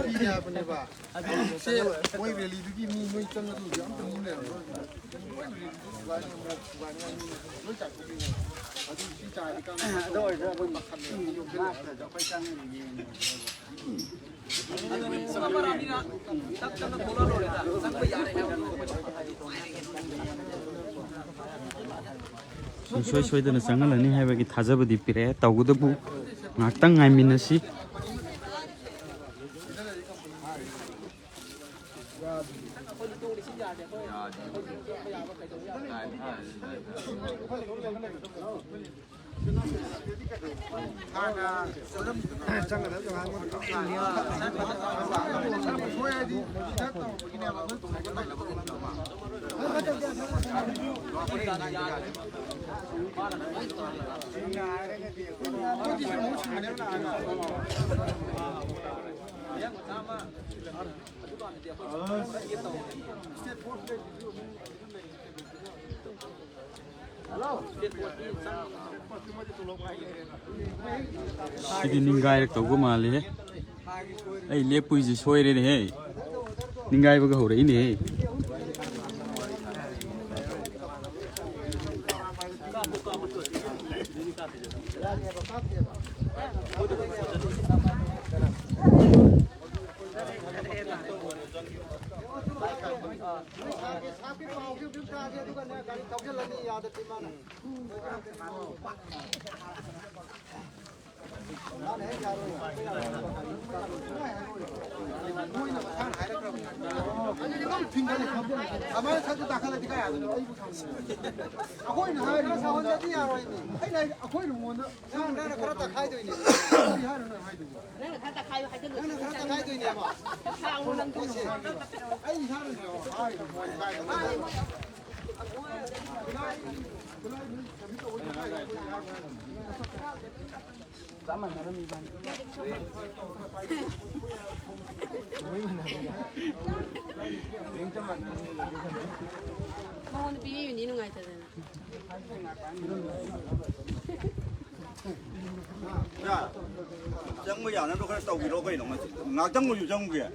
ꯄꯤꯒꯦ ꯍꯥꯏꯕꯅꯦꯕ꯫ ꯑꯗꯨꯁꯦ ꯃꯣꯏ ꯔꯦꯂꯤꯗꯨꯒꯤ ꯃꯤ ꯅꯣꯏ ꯆꯪꯉꯁꯨ ꯍꯧꯖꯤꯛ ꯑꯝꯇ ꯃꯤ ꯂꯩꯔꯝꯃꯔꯣꯏ꯫ ꯂꯣꯏ ꯆꯥꯏꯊꯣꯛꯄꯤꯅꯦꯕ꯫ ꯑꯗꯨ ꯑꯣꯏꯔꯁꯨ ꯑꯗꯨꯝ ꯉꯥꯛꯇ꯭ꯔꯁꯨ ꯑꯩꯈꯣꯏ ꯆꯪꯉꯒ ꯌꯦꯡꯉꯦ꯫ ꯁꯨꯡꯁꯣꯏ ꯁꯣꯏꯗꯅ ꯆꯪꯍꯜꯂꯅꯤ ꯍꯥꯏꯕꯒꯤ ꯊꯥꯖꯕꯗꯤ ꯄꯤꯔꯛꯑꯦ꯫ ꯇꯧꯕꯇꯕꯨ ꯉꯥꯏꯍꯥꯛꯇꯪ ꯉꯥꯏꯃꯤꯟꯅꯁꯤ꯫ ꯁꯤꯗꯤ ꯅꯤꯡꯒꯥꯏꯔꯛꯇꯧꯕ ꯃꯥꯜꯂꯦꯍꯦ꯫ ꯑꯩ ꯂꯦꯞꯄꯨꯏꯁꯦ ꯁꯣꯏꯔꯦꯅꯦꯍꯦ꯫ ꯅꯤꯡꯒꯥꯏꯕꯒ ꯍꯧꯔꯛꯏꯅꯦꯍꯦ꯫ ꯑꯩꯈꯣꯏꯅ ꯍꯥꯏꯔꯤꯕ ꯃꯉꯣꯟꯗ, ꯑꯩꯅ ꯍꯥꯏ-, ꯑꯩꯈꯣꯏꯅ ꯃꯉꯣꯟꯗ ꯅꯪ, ꯅꯪꯅ ꯈꯔ ꯇꯛꯈꯥꯏꯗꯣꯏꯅꯦ꯫ ꯀꯔꯤ ꯍꯥꯏꯅꯣ ꯅꯪ ꯍꯥꯏꯗꯨꯕꯨ? ꯅꯪꯅ ꯈꯔ ꯇꯛꯈꯥꯏꯌꯨ ꯍꯥꯏꯖꯜꯂꯨ꯫ ꯅꯪꯅ ꯈꯔ ꯇꯛꯈꯥꯏꯗꯣꯏꯅꯦꯕ꯫ ꯄꯩꯁꯥ ꯑꯃꯨꯛ ꯅꯪ ꯄꯣꯠꯁꯦ꯫ ꯑꯩ ꯏꯁꯥꯅꯅꯦꯕ ꯍꯥꯏꯔꯤꯕ ꯃꯣꯏ ꯀꯥꯏꯗ ꯃꯥꯅꯦ, ꯃꯣꯏ꯫ ꯆꯞ ꯃꯥꯟꯅꯔꯝꯃꯤ ꯏꯕꯥꯅꯤ꯫ ꯃꯉꯣꯟꯗ ꯄꯤꯕꯤꯕꯅꯤ ꯅꯨꯡꯉꯥꯏꯇꯗꯅ꯫ ꯌꯥ, ꯆꯪꯕ ꯌꯥꯅꯕ ꯈꯔ ꯇꯧꯕꯤꯔꯣ ꯀꯩꯅꯣ, ꯉꯥꯛꯇꯪ ꯑꯣꯏꯁꯨ ꯆꯪꯉꯨꯒꯦ꯫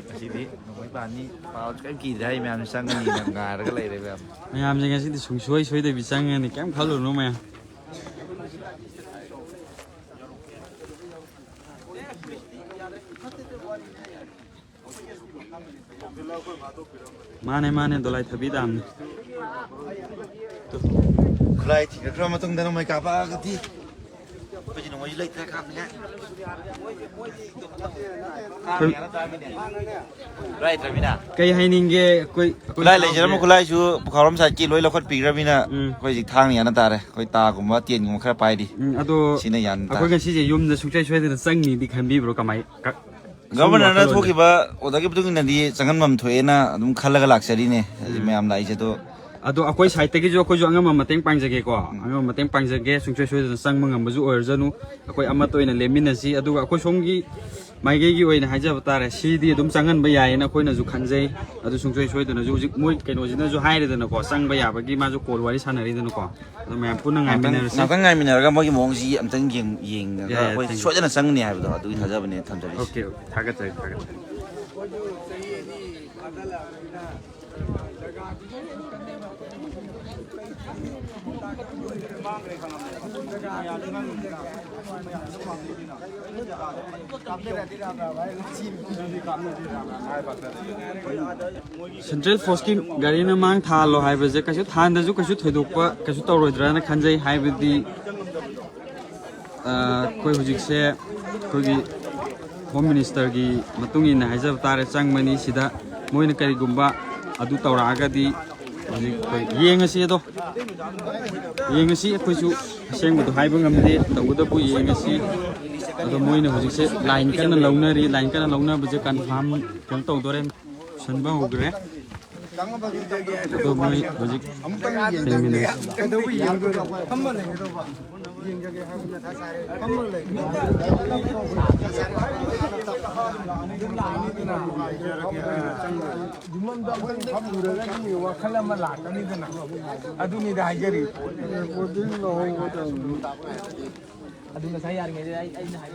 ꯉꯁꯤꯗꯤ ꯅꯣꯡꯃꯩ ꯄꯥꯅꯤ ꯄꯥꯎ ꯀꯔꯤꯝ ꯀꯤꯗ꯭ꯔꯦ꯫ ꯑꯩ ꯃꯌꯥꯝꯁꯤ ꯆꯪꯒꯅꯤꯅ ꯉꯥꯏꯔꯒ ꯂꯩꯔꯦ ꯃꯌꯥꯝ꯫ ꯃꯌꯥꯝꯁꯦ ꯉꯁꯤꯗꯤ ꯁꯨꯡꯁꯣꯏ ꯁꯣꯏꯗꯕꯤ ꯆꯪꯒꯅꯤ, ꯀꯩꯝ ꯈꯜꯂꯨꯅꯨ ꯃꯌꯥꯝ꯫ ꯃꯥꯅꯦ, ꯃꯥꯅꯦ, ꯗꯣꯂꯥꯏ ꯊꯕꯤ ꯗꯥꯝꯅꯤ꯫ ꯈꯨꯠꯂꯥꯏ ꯊꯤꯔꯛꯈ꯭ꯔ ꯃꯇꯨꯡꯗ ꯅꯣꯡꯃꯩ ꯀꯥꯞꯄꯛꯑꯒꯗꯤ ꯑꯩꯈꯣꯏꯁꯨ ꯅꯣꯡꯃꯩꯁꯨ ꯂꯩꯇ꯭ꯔꯦ ꯀꯥꯞꯅꯤꯡꯉꯥꯏ꯫ ꯈꯨꯠꯂꯥꯏ ꯂꯩꯇ꯭ꯔꯃꯤꯅ꯫ ꯀꯩ ꯍꯥꯏꯅꯤꯡꯒꯦ? ꯑꯩꯈꯣꯏ, ꯑꯩꯈꯣꯏ ꯈꯨꯠꯂꯥꯏ ꯂꯩꯖꯔꯝꯕ ꯈꯨꯠꯂꯥꯏꯁꯨ ꯄꯨꯈꯥꯔꯣꯝ ꯁꯥꯏꯠꯀꯤ ꯂꯣꯏ ꯂꯧꯈꯠꯄꯤꯈ꯭ꯔꯃꯤꯅ ꯎꯝ꯫ ꯑꯩꯈꯣꯏ ꯍꯧꯖꯤꯛ ꯊꯥꯡꯅ ꯌꯥꯅ ꯇꯥꯔꯦ꯫ ꯑꯩꯈꯣꯏ ꯇꯥꯒꯨꯝꯕ ꯇꯦꯟꯒꯨꯝꯕ ꯈꯔ ꯄꯥꯏꯔꯤ꯫ ꯎꯝ, ꯑꯗꯣ ꯁꯤꯅ ꯌꯥꯅ ꯇꯥꯔꯦ꯫ ꯑꯩꯈꯣꯏ ꯉꯁꯤꯁꯦ ꯌꯨꯝꯗ ꯁꯨꯡꯁꯣꯏ ꯁꯣꯏꯗꯅ ꯆꯪꯅꯤꯗꯤ ꯈꯟꯕꯤꯕ꯭ꯔꯣ? ꯀꯃꯥꯏ, ꯀ-, ꯁꯨꯝ ꯒꯚꯔꯅꯔꯅ ꯋꯥꯈꯜꯂꯣꯟꯁꯦ? ꯊꯣꯛꯈꯤꯕ orderꯒꯤ ꯃꯇꯨꯡ ꯏꯟꯅꯗꯤ ꯆꯪꯍꯟꯐꯝ ꯊꯣꯛꯑꯦꯅ ꯑꯗꯨꯝ ꯈꯜꯂꯒ ꯂꯥꯛꯆꯔꯤꯅꯦ꯫ ꯎꯝ꯫ ꯃꯌꯥꯝ ꯂꯥꯛꯏꯁꯦ ꯑꯗꯣ ꯑꯗꯣ ꯑꯩꯈꯣꯏ sideꯇꯒꯤꯁꯨ ꯑꯩꯈꯣꯏꯁꯨ ꯑꯉꯝꯕ ꯃꯇꯦꯡ ꯄꯥꯡꯖꯒꯦꯀꯣ꯫ ꯎꯝ꯫ ꯑꯉꯝꯕ ꯃꯇꯦꯡ ꯄꯥꯡꯖꯒꯦ, ꯁꯨꯡꯁꯣꯏ ꯁꯣꯏꯗꯅ ꯆꯪꯕ ꯉꯝꯕꯁꯨ ꯑꯣꯏꯔꯖꯅꯨ꯫ ꯑꯩꯈꯣꯏ ꯑꯃꯠꯇ ꯑꯣꯏꯅ ꯂꯦꯝꯃꯤꯟꯅꯁꯤ꯫ ꯑꯗꯨꯒ ꯑꯩꯈꯣꯏ ꯁꯣꯝꯒꯤ ꯃꯥꯏꯀꯩꯒꯤ ꯑꯣꯏꯅ ꯍꯥꯏꯖꯕ ꯇꯥꯔꯦ, ꯁꯤꯗꯤ ꯑꯗꯨꯝ ꯆꯪꯍꯟꯕ ꯌꯥꯏꯌꯦꯅ ꯑꯩꯈꯣꯏꯅꯁꯨ ꯈꯟꯖꯩ꯫ ꯑꯗꯨ ꯁꯨꯡꯁꯣꯏ ꯁꯣꯏꯗꯅꯁꯨ ꯍꯧꯖꯤꯛ ꯃꯣꯏ ꯀꯩꯅꯣꯁꯤꯅꯁꯨ ꯍꯥꯏꯔꯦꯗꯅꯀꯣ, ꯆꯪꯕ ꯌꯥꯕꯒꯤ ꯃꯥꯁꯨ call ꯋꯥꯔꯤ ꯁꯥꯟꯅꯔꯤꯗꯅꯀꯣ꯫ ꯑꯗꯨ ꯃꯌꯥꯝ ꯄꯨꯟꯅ ꯉꯥꯏꯍꯥꯛꯇꯪ, ꯉꯥꯏꯃꯤꯟꯅꯔꯁꯤ꯫ ꯉꯥꯏꯍꯥꯛꯇꯪ ꯉꯥꯏꯃꯤꯟꯅꯔꯒ ꯃꯣꯏꯒꯤ ꯃꯑꯣꯡꯁꯤ ꯑꯝꯇꯪ ꯌꯦꯡ-, ꯌꯦꯡꯉꯒ ꯌꯥꯏ, ꯌꯥꯏ, ꯑꯩꯈꯣꯏ thank you꯫ ꯁꯣꯏꯗꯅ ꯆꯪꯒꯅꯤ ꯍꯥꯏꯕꯗꯣ ꯑꯗꯨꯒꯤ ꯊꯥꯖꯕꯅꯦ ꯊꯝꯖꯔꯤꯁꯦ꯫ Okay, okay, ꯊꯥꯒꯠꯆꯔꯤ, ꯊꯥꯒꯠꯆꯔꯤ꯫ Central Forceꯀꯤ ꯒꯥꯔꯤꯅ ꯃꯥꯡ ꯊꯥꯍꯜꯂꯣ ꯍꯥꯏꯕꯁꯦ ꯀꯩꯁꯨ ꯊꯥꯍꯟꯗꯁꯨ ꯀꯩꯁꯨ ꯊꯣꯏꯗꯣꯛꯄ ꯀꯩꯁꯨ ꯇꯧꯔꯣꯏꯗ꯭ꯔꯥꯅ ꯈꯟꯖꯩ꯫ ꯍꯥꯏꯕꯗꯤ, ꯑ, ꯑꯩꯈꯣꯏ ꯍꯧꯖꯤꯛꯁꯦ ꯑꯩꯈꯣꯏꯒꯤ Home Ministerꯒꯤ ꯃꯇꯨꯡ ꯏꯟꯅ ꯍꯥꯏꯖꯕ ꯇꯥꯔꯦ, ꯆꯪꯕꯅꯤ꯫ ꯁꯤꯗ ꯃꯣꯏꯅ ꯀꯔꯤꯒꯨꯝꯕ ꯑꯗꯨ ꯇꯧꯔꯛꯑꯒꯗꯤ ꯍꯧꯖꯤꯛ ꯑꯩꯈꯣꯏ ꯌꯦꯡꯉꯁꯤ ꯑꯗꯣ꯫ ꯌꯦꯡꯉꯁꯤ, ꯑꯩꯈꯣꯏꯁꯨ ꯑꯁꯦꯡꯕꯗꯣ ꯍꯥꯏꯕ ꯉꯝꯗꯦ, ꯇꯧꯕꯇꯕꯨ ꯌꯦꯡꯉꯁꯤ꯫ ꯑꯗꯣ ꯃꯣꯏꯅ ꯍꯧꯖꯤꯛꯁꯦ line ꯀꯟꯅ ꯂꯧꯅꯔꯤ, line ꯀꯟꯅ ꯂꯧꯅꯕꯁꯦ confirm ꯀꯩꯅꯣ ꯇꯧꯗꯣꯔꯦ, ꯄꯨꯁꯟꯕ ꯍꯧꯈ꯭ꯔꯦ꯫ ꯑꯗꯣ ꯃꯣꯏ ꯍꯧꯖꯤꯛ ꯌꯦꯡꯃꯤꯟꯅꯔꯤ꯫ ꯌꯨꯝꯂꯣꯝꯗ ꯑꯝꯇꯪ ꯐꯝꯃꯨꯔꯒꯗꯤ ꯋꯥꯈꯜ ꯑꯃ ꯂꯥꯛꯀꯅꯤꯗꯅ, ꯑꯗꯨꯅꯤꯗ ꯍꯥꯏꯖꯔꯤ꯫ ꯑꯗꯨ ꯉꯁꯥꯏ ꯌꯥꯔꯤꯉꯩꯗ ꯑꯩ, ꯑꯩꯅ ꯍꯥꯏ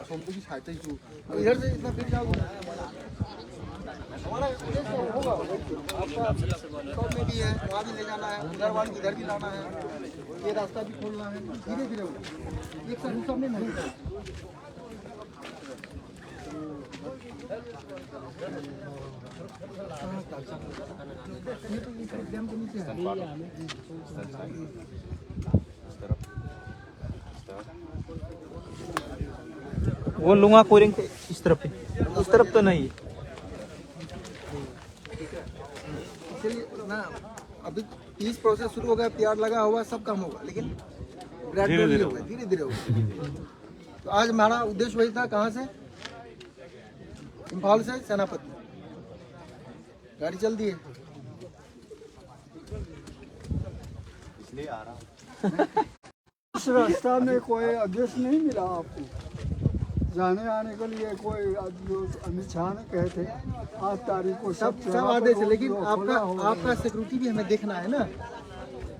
ꯑꯁꯣꯝꯗꯒꯤ ꯁꯥꯏꯠꯇꯩꯁꯨ, इधर से इतना फिर जाओ। हमारा ये तो होगा, आपका शॉप में भी है, वहाँ भी ले जाना है, उधर वाले इधर भी लाना है, ये रास्ता भी खोलना है, धीरे धीरे होगा। एक साथ सब नहीं होगा। वो लुंगा कोरिंग इस तरफ है, उस तरफ तो नहीं है। इसलिए ना, अभी पीस प्रोसेस शुरू हो गया, पीआर लगा हुआ, सब काम होगा, लेकिन धीरे gradually धीरे होगा, होगा। धीरे धीरे होगा। तो आज हमारा उद्देश्य वही था। कहाँ से? इम्फाल से सेनापति। गाड़ी चल दी है। इसलिए आ रहा हूँ। इस रास्ता में कोई अध्यक्ष नहीं मिला आपको? जाने आने के लिए कोई, आज जो अमित शाह ने कहे थे, आठ तारीख को सब सब, सब चौराहे आदेश है, पर लेकिन रोड आपका, खोला होगा। आपका सिक्योरिटी भी हमें देखना है ना।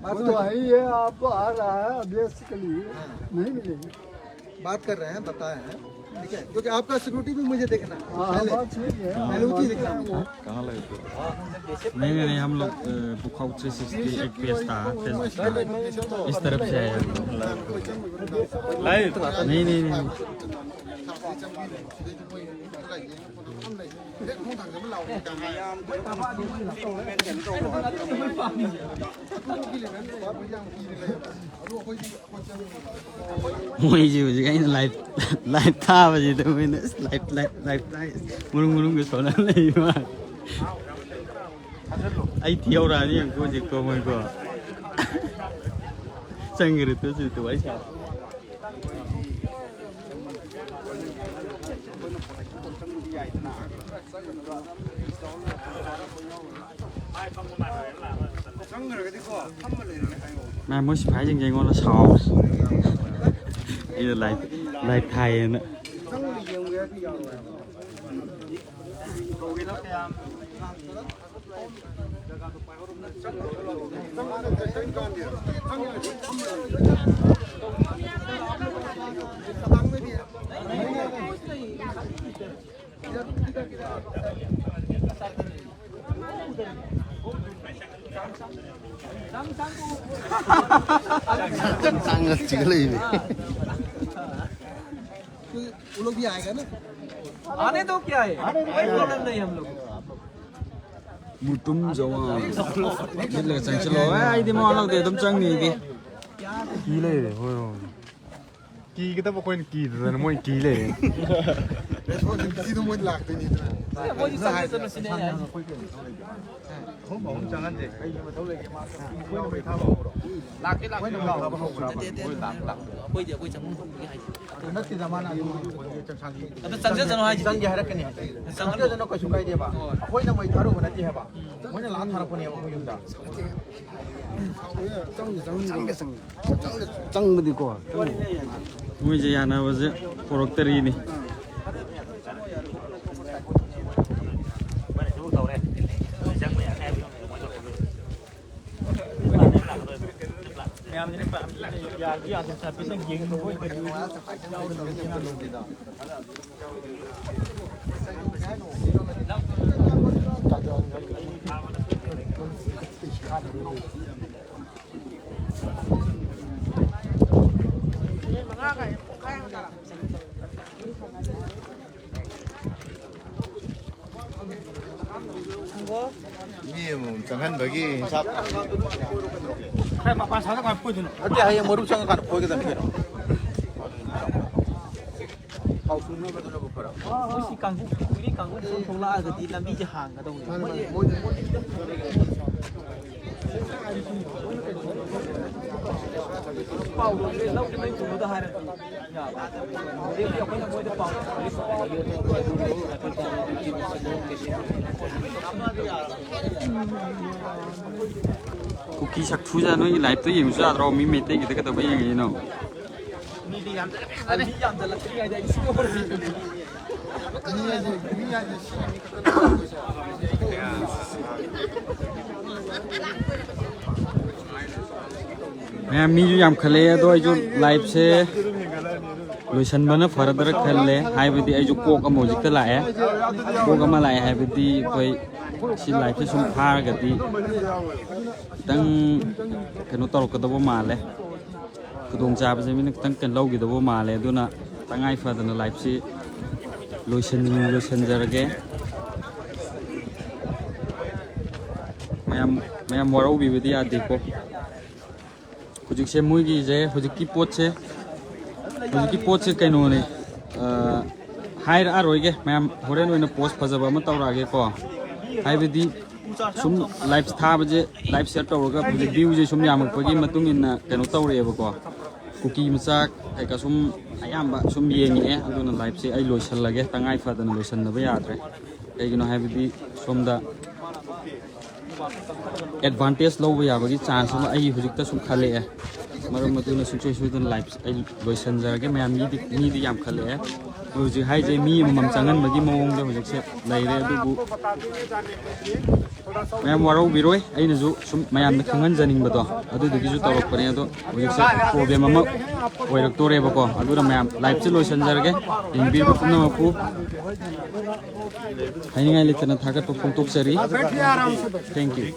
बात वो तो समझ है ही है, आपको आ रहा है अध्यक्ष के लिए, नहीं मिलेगी। बात कर रहे हैं, बताए हैं, ठीक है, क्योंकि आपका सिक्योरिटी भी मुझे देखना है। हाँ, हाँ, पहले, बात ठीक है। पहले वो चीज़ देखना है। कहाँ लगे थे? नहीं, नहीं, नहीं, हम लोग, अ, बुखाऊ थ्री सिक्सटी एक पेज था, फेसबुक पे। इस तरफ से आया। लाइव? नहीं, नहीं, नहीं। ꯃꯣꯏꯁꯦ ꯍꯧꯖꯤꯛ ꯑꯩꯅ ꯂꯥꯏꯚ, ꯂꯥꯏꯚ ꯊꯥꯕꯁꯤꯗ ꯃꯣꯏꯅ ꯑꯁ ꯂꯥꯏꯚ, ꯂꯥꯏꯚ, ꯂꯥꯏꯚ ꯊꯥꯏ, ꯃꯔꯨꯝ ꯃꯔꯨꯝꯒ ꯁꯣꯟꯅ ꯂꯩꯕ꯫ ꯑꯩ ꯊꯤꯍꯧꯔꯛꯑꯅꯤ ꯌꯦꯡꯉꯨꯀꯣ ꯍꯧꯖꯤꯛꯀꯣ ꯃꯣꯏꯀꯣ꯫ ꯆꯪꯈ꯭ꯔꯦ ꯇꯨ ꯍꯧꯖꯤꯛꯇ ꯋꯥꯔꯤ ꯁꯥꯕ꯫ ꯃꯥ ꯃꯣꯏ ꯁꯤꯐꯥꯏꯁꯤꯡꯁꯦ ꯑꯩꯉꯣꯟꯗ ꯁꯥꯎꯔꯦ꯫ ꯑꯩꯅ ꯂꯥꯏ ꯂꯥꯏ ꯊꯥꯏꯌꯦꯅ꯫ ꯆꯥꯡ ꯆꯥꯡꯒ ꯆꯤꯡꯈꯠꯂꯛꯏꯅꯦ꯫ वो लोग भी आएगा ना। आने दो, क्या है, कोई प्रॉब्लम नहीं हम लोग। ꯃꯨꯇꯨꯝ ꯖꯋꯥꯟ꯫ ꯂꯤꯠꯂꯒ ꯆꯪꯁꯤꯜꯂꯣ꯫ ꯑꯦ, ꯑꯩꯗꯤ ꯃꯋꯥ ꯂꯧꯗꯦ, ꯑꯗꯨꯝ ꯆꯪꯅꯤ ꯑꯩꯗꯤ꯫ ꯀꯤ ꯂꯩꯔꯦ ꯍꯣꯏꯔꯣꯝ꯫ ꯀꯤꯒꯗꯕ ꯑꯩꯈꯣꯏꯅ ꯀꯤꯗꯗꯅ ꯃꯣꯏ ꯀꯤ ꯂꯩꯔꯦ꯫ ꯔꯦꯁꯄꯣꯟꯁꯤꯕꯤꯂꯤꯇꯤꯗꯣ ꯃꯣꯏ ꯂꯥꯛꯇꯣꯏꯅꯤꯗꯅ꯫ ꯃꯣꯏꯗꯤ ꯆꯪꯁꯤ ꯆꯠꯂꯁꯤꯅꯦ ꯍꯥꯏ꯫ ꯑꯍꯨꯝ ꯑꯍꯨꯝ ꯆꯪꯍꯟꯁꯦ꯫ ꯀꯩꯒꯤ ꯃꯊꯧ ꯂꯩꯒꯦ? ꯃꯥ ꯑꯩꯈꯣꯏꯅ ꯃꯩ ꯊꯥꯕ ꯍꯧꯕ꯭ꯔꯣ? ꯂꯥꯛꯀꯦ, ꯂꯥꯛꯀꯦ꯫ ꯑꯩꯈꯣꯏꯅ ꯃꯩ ꯊꯥꯕ ꯍꯧꯕ꯭ꯔꯕ? ꯅꯠꯇꯦ, ꯅꯠꯇꯦ, ꯃꯣꯏ ꯂꯥꯛ-, ꯂꯥꯛ-, ꯑꯩꯈꯣꯏꯗꯤ ꯑꯩꯈꯣꯏ ꯆꯪꯐꯝ ꯈꯪꯗꯦ ꯍꯥꯏꯁꯦ꯫ ꯑꯗꯨ ꯅꯠꯇꯦꯗ, ꯃꯥꯅ ꯑꯗꯨꯝ ꯍꯪꯉꯛꯄꯅꯤ, ꯆꯪꯁꯪꯒꯤ ꯑꯗꯨ ꯆꯪꯖꯁꯅꯨ ꯍꯥꯏꯁꯤꯗꯤ꯫ ꯆꯪꯒꯦ ꯍꯥꯏꯔꯛꯀꯅꯤ ꯍꯥꯏꯁꯦ꯫ ꯆꯪꯍꯜꯂꯣ꯫ ꯆꯪꯖꯁꯅꯨ, ꯀꯩꯁꯨ ꯀꯥꯏꯗꯦꯕ꯫ ꯍꯣꯏ꯫ ꯑꯩꯈꯣꯏꯅ ꯃꯩ ꯊꯥꯔꯨꯕ ꯅꯠꯇꯦ ꯍꯥꯏꯕ꯫ ꯎꯝ꯫ ꯃꯣꯏꯅ ꯂꯥꯛꯑ ꯊꯥꯔꯛꯄꯅꯦꯕ ꯑꯩꯈꯣꯏ ꯌꯨꯝꯗ꯫ ꯆꯪꯗꯦ, ꯆꯪꯗꯦ꯫ ꯆꯪꯕꯗꯤꯀꯣ꯫ ꯃꯣꯏꯁꯦ ꯌꯥꯅꯕꯁꯦ ꯄꯣꯔꯛꯇꯔꯤꯅꯤ꯫ ꯃꯤ ꯑꯃꯃꯝ ꯆꯪꯍꯟꯕꯒꯤ ꯍꯤꯁꯥꯞ꯫ ꯈꯔ ꯃꯄꯥꯟ ꯁꯥꯗ ꯀꯃꯥꯏꯅ ꯐꯣꯏꯗꯣꯏꯅꯣ? ꯅꯠꯇꯦ, ꯍꯌꯦꯡ ꯃꯔꯨ ꯆꯪꯉꯀꯥꯟꯗ ꯐꯣꯏꯒꯗꯕꯅꯤ ꯀꯩꯅꯣ꯫ ꯊꯥꯎ ꯁꯨꯡꯅꯕꯗꯨꯅꯕꯨ ꯐꯔꯕ꯫ ꯃꯣꯏꯁꯤ ꯀꯥꯡꯕꯨ, ꯀꯨꯏꯔꯤ ꯀꯥꯡꯕꯨ ꯁꯨꯝ ꯊꯣꯛꯂꯛꯑꯒꯗꯤ ꯂꯝꯕꯤꯁꯦ ꯍꯥꯡꯒꯗꯧꯅꯤ꯫ ꯃꯣꯏꯗꯤ ꯄꯥꯎꯗꯣ ꯂꯧꯒꯦ ꯅꯣꯏ ꯀꯩꯅꯣꯗ ꯍꯥꯏꯔꯛꯀꯦ꯫ ꯌꯥꯕ꯫ ꯑꯗꯒꯤ ꯑꯩꯈꯣꯏꯅ ꯃꯣꯏꯗ ꯄꯥꯎ ꯀꯨꯀꯤ ꯁꯛꯊꯨꯁꯦ ꯅꯣꯏꯒꯤ live ꯇ ꯌꯦꯡꯕꯁꯨ ꯌꯥꯗ꯭ꯔꯣ? ꯃꯤ ꯃꯩꯇꯩꯒꯤꯗ ꯀꯩꯗꯧꯕ ꯌꯦꯡꯉꯤꯅꯣ? ꯃꯌꯥꯝ ꯃꯤꯁꯨ ꯌꯥꯝꯈꯠꯂꯛꯑꯦ, ꯑꯗꯣ ꯑꯩꯁꯨ live ꯁꯦ ꯂꯣꯏꯁꯟꯕꯅ ꯐꯔꯗ꯭ꯔꯥ ꯈꯜꯂꯦ꯫ ꯍꯥꯏꯕꯗꯤ ꯑꯩꯁꯨ ꯀꯣꯛ ꯑꯃ ꯍꯧꯖꯤꯛꯇ ꯂꯥꯛꯑꯦ, ꯀꯣꯛ ꯑꯃ ꯂꯥꯛꯑꯦ ꯍꯥꯏꯕꯗꯤ ꯑꯩꯈꯣꯏ ꯁꯤ live ꯁꯦ ꯁꯨꯝ ꯊꯥꯔꯒꯗꯤ ꯈꯤꯇꯪ ꯀꯩꯅꯣ ꯇꯧꯔꯛꯀꯗꯧꯕ ꯃꯥꯜꯂꯦ, ꯈꯨꯗꯣꯡꯆꯥꯕꯁꯦ ꯃꯤꯅ ꯈꯤꯇꯪ ꯀꯩꯅꯣ ꯂꯧꯈꯤꯗꯧꯕ ꯃꯥꯜꯂꯦ꯫ ꯑꯗꯨꯅ ꯇꯉꯥꯏ ꯐꯗꯅ live ꯁꯤ ꯂꯣꯏꯁꯤꯟ ꯂꯣꯏꯁꯤꯟꯖꯔꯒꯦ꯫ ꯃꯌꯥꯝ ꯃꯌꯥꯝ ꯋꯥꯔꯧꯕꯤꯕꯗꯤ ꯌꯥꯗꯦꯀꯣ꯫ ꯍꯧꯖꯤꯛꯁꯦ ꯃꯣꯏꯒꯤꯁꯦ, ꯍꯧꯖꯤꯛꯀꯤ ꯄꯣꯠꯁꯦ, ꯍꯧꯖꯤꯛꯀꯤ ꯄꯣꯠꯁꯦ ꯀꯩꯅꯣꯅꯦ, ꯑ, ꯍꯥꯏꯔꯛꯑꯔꯣꯏꯒꯦ ꯃꯌꯥꯝ, ꯍꯣꯔꯦꯟ ꯑꯣꯏꯅ post ꯐꯖꯕ ꯑꯃ ꯇꯧꯔꯛꯑꯒꯦꯀꯣ꯫ ꯍꯥꯏꯕꯗꯤ ꯁꯨꯝ live ꯊꯥꯕꯁꯦ, live share ꯇꯧꯔꯒ ꯍꯧꯖꯤꯛ view ꯁꯦ ꯁꯨꯝ ꯌꯥꯝꯃꯛꯄꯒꯤ ꯃꯇꯨꯡ ꯏꯟꯅ ꯀꯩꯅꯣ ꯇꯧꯔꯛꯑꯦꯕꯀꯣ, ꯀꯨꯀꯤ ꯃꯆꯥ ꯀꯩꯀꯥ ꯁꯨꯝ ꯑꯌꯥꯝꯕ ꯁꯨꯝ ꯌꯦꯡꯉꯛꯑꯦ꯫ ꯑꯗꯨꯅ live ꯁꯦ ꯑꯩ ꯂꯣꯏꯁꯜꯂꯒꯦ, ꯇꯉꯥꯏ ꯐꯗꯅ ꯂꯣꯏꯁꯟꯗꯕ ꯌꯥꯗ꯭ꯔꯦ꯫ ꯀꯩꯒꯤꯅꯣ ꯍꯥꯏꯕꯗꯤ ꯁꯣꯝꯗ advantage ꯂꯧꯕ ꯌꯥꯕꯒꯤ chance ꯑꯃ ꯑꯩ ꯍꯧꯖꯤꯛꯇ ꯁꯨꯝ ꯈꯜꯂꯛꯑꯦ꯫ ꯃꯔꯝ ꯑꯗꯨꯅ ꯁꯨꯡꯁꯣꯏ ꯁꯣꯏꯗꯅ live ꯑꯩ ꯂꯣꯏꯁꯤꯟꯖꯔꯒꯦ꯫ ꯃꯌꯥꯝ ꯃꯤꯗꯤ, ꯃꯤꯗꯤ ꯌꯥꯝꯈꯠꯂꯛꯑꯦ꯫ ꯑꯩꯈꯣꯏ ꯍꯧꯖꯤꯛ ꯍꯥꯏꯁꯦ ꯃꯤ ꯑꯃꯃꯝ ꯆꯪꯍꯟꯕꯒꯤ ꯃꯑꯣꯡꯗ ꯍꯧꯖꯤꯛꯁꯦ ꯂꯩꯔꯦ꯫ ꯑꯗꯨꯕꯨ ꯃꯌꯥꯝ ꯋꯥꯔꯧꯕꯤꯔꯣꯏ, ꯑꯩꯅꯁꯨ ꯁꯨꯝ ꯃꯌꯥꯝꯗ ꯈꯪꯍꯟꯖꯅꯤꯡꯕꯗꯣ ꯑꯗꯨꯗꯨꯒꯤꯁꯨ ꯇꯧꯔꯛꯄꯅꯦ꯫ ꯑꯗꯣ ꯍꯧꯖꯤꯛꯁꯦ problem ꯑꯃ ꯑꯣꯏꯔꯛꯇꯣꯔꯦꯕꯀꯣ꯫ ꯑꯗꯨꯅ ꯃꯌꯥꯝ live ꯁꯦ ꯂꯣꯏꯁꯤꯟꯖꯔꯒꯦ꯫ ꯌꯦꯡꯕꯤꯔꯤꯕ ꯄꯨꯝꯅꯃꯛꯄꯨ ꯍꯥꯏꯅꯤꯡꯉꯥꯏ ꯂꯩꯇꯅ ꯊꯥꯒꯠꯄ ꯐꯣꯡꯗꯣꯛꯆꯔꯤ꯫ Thank you꯫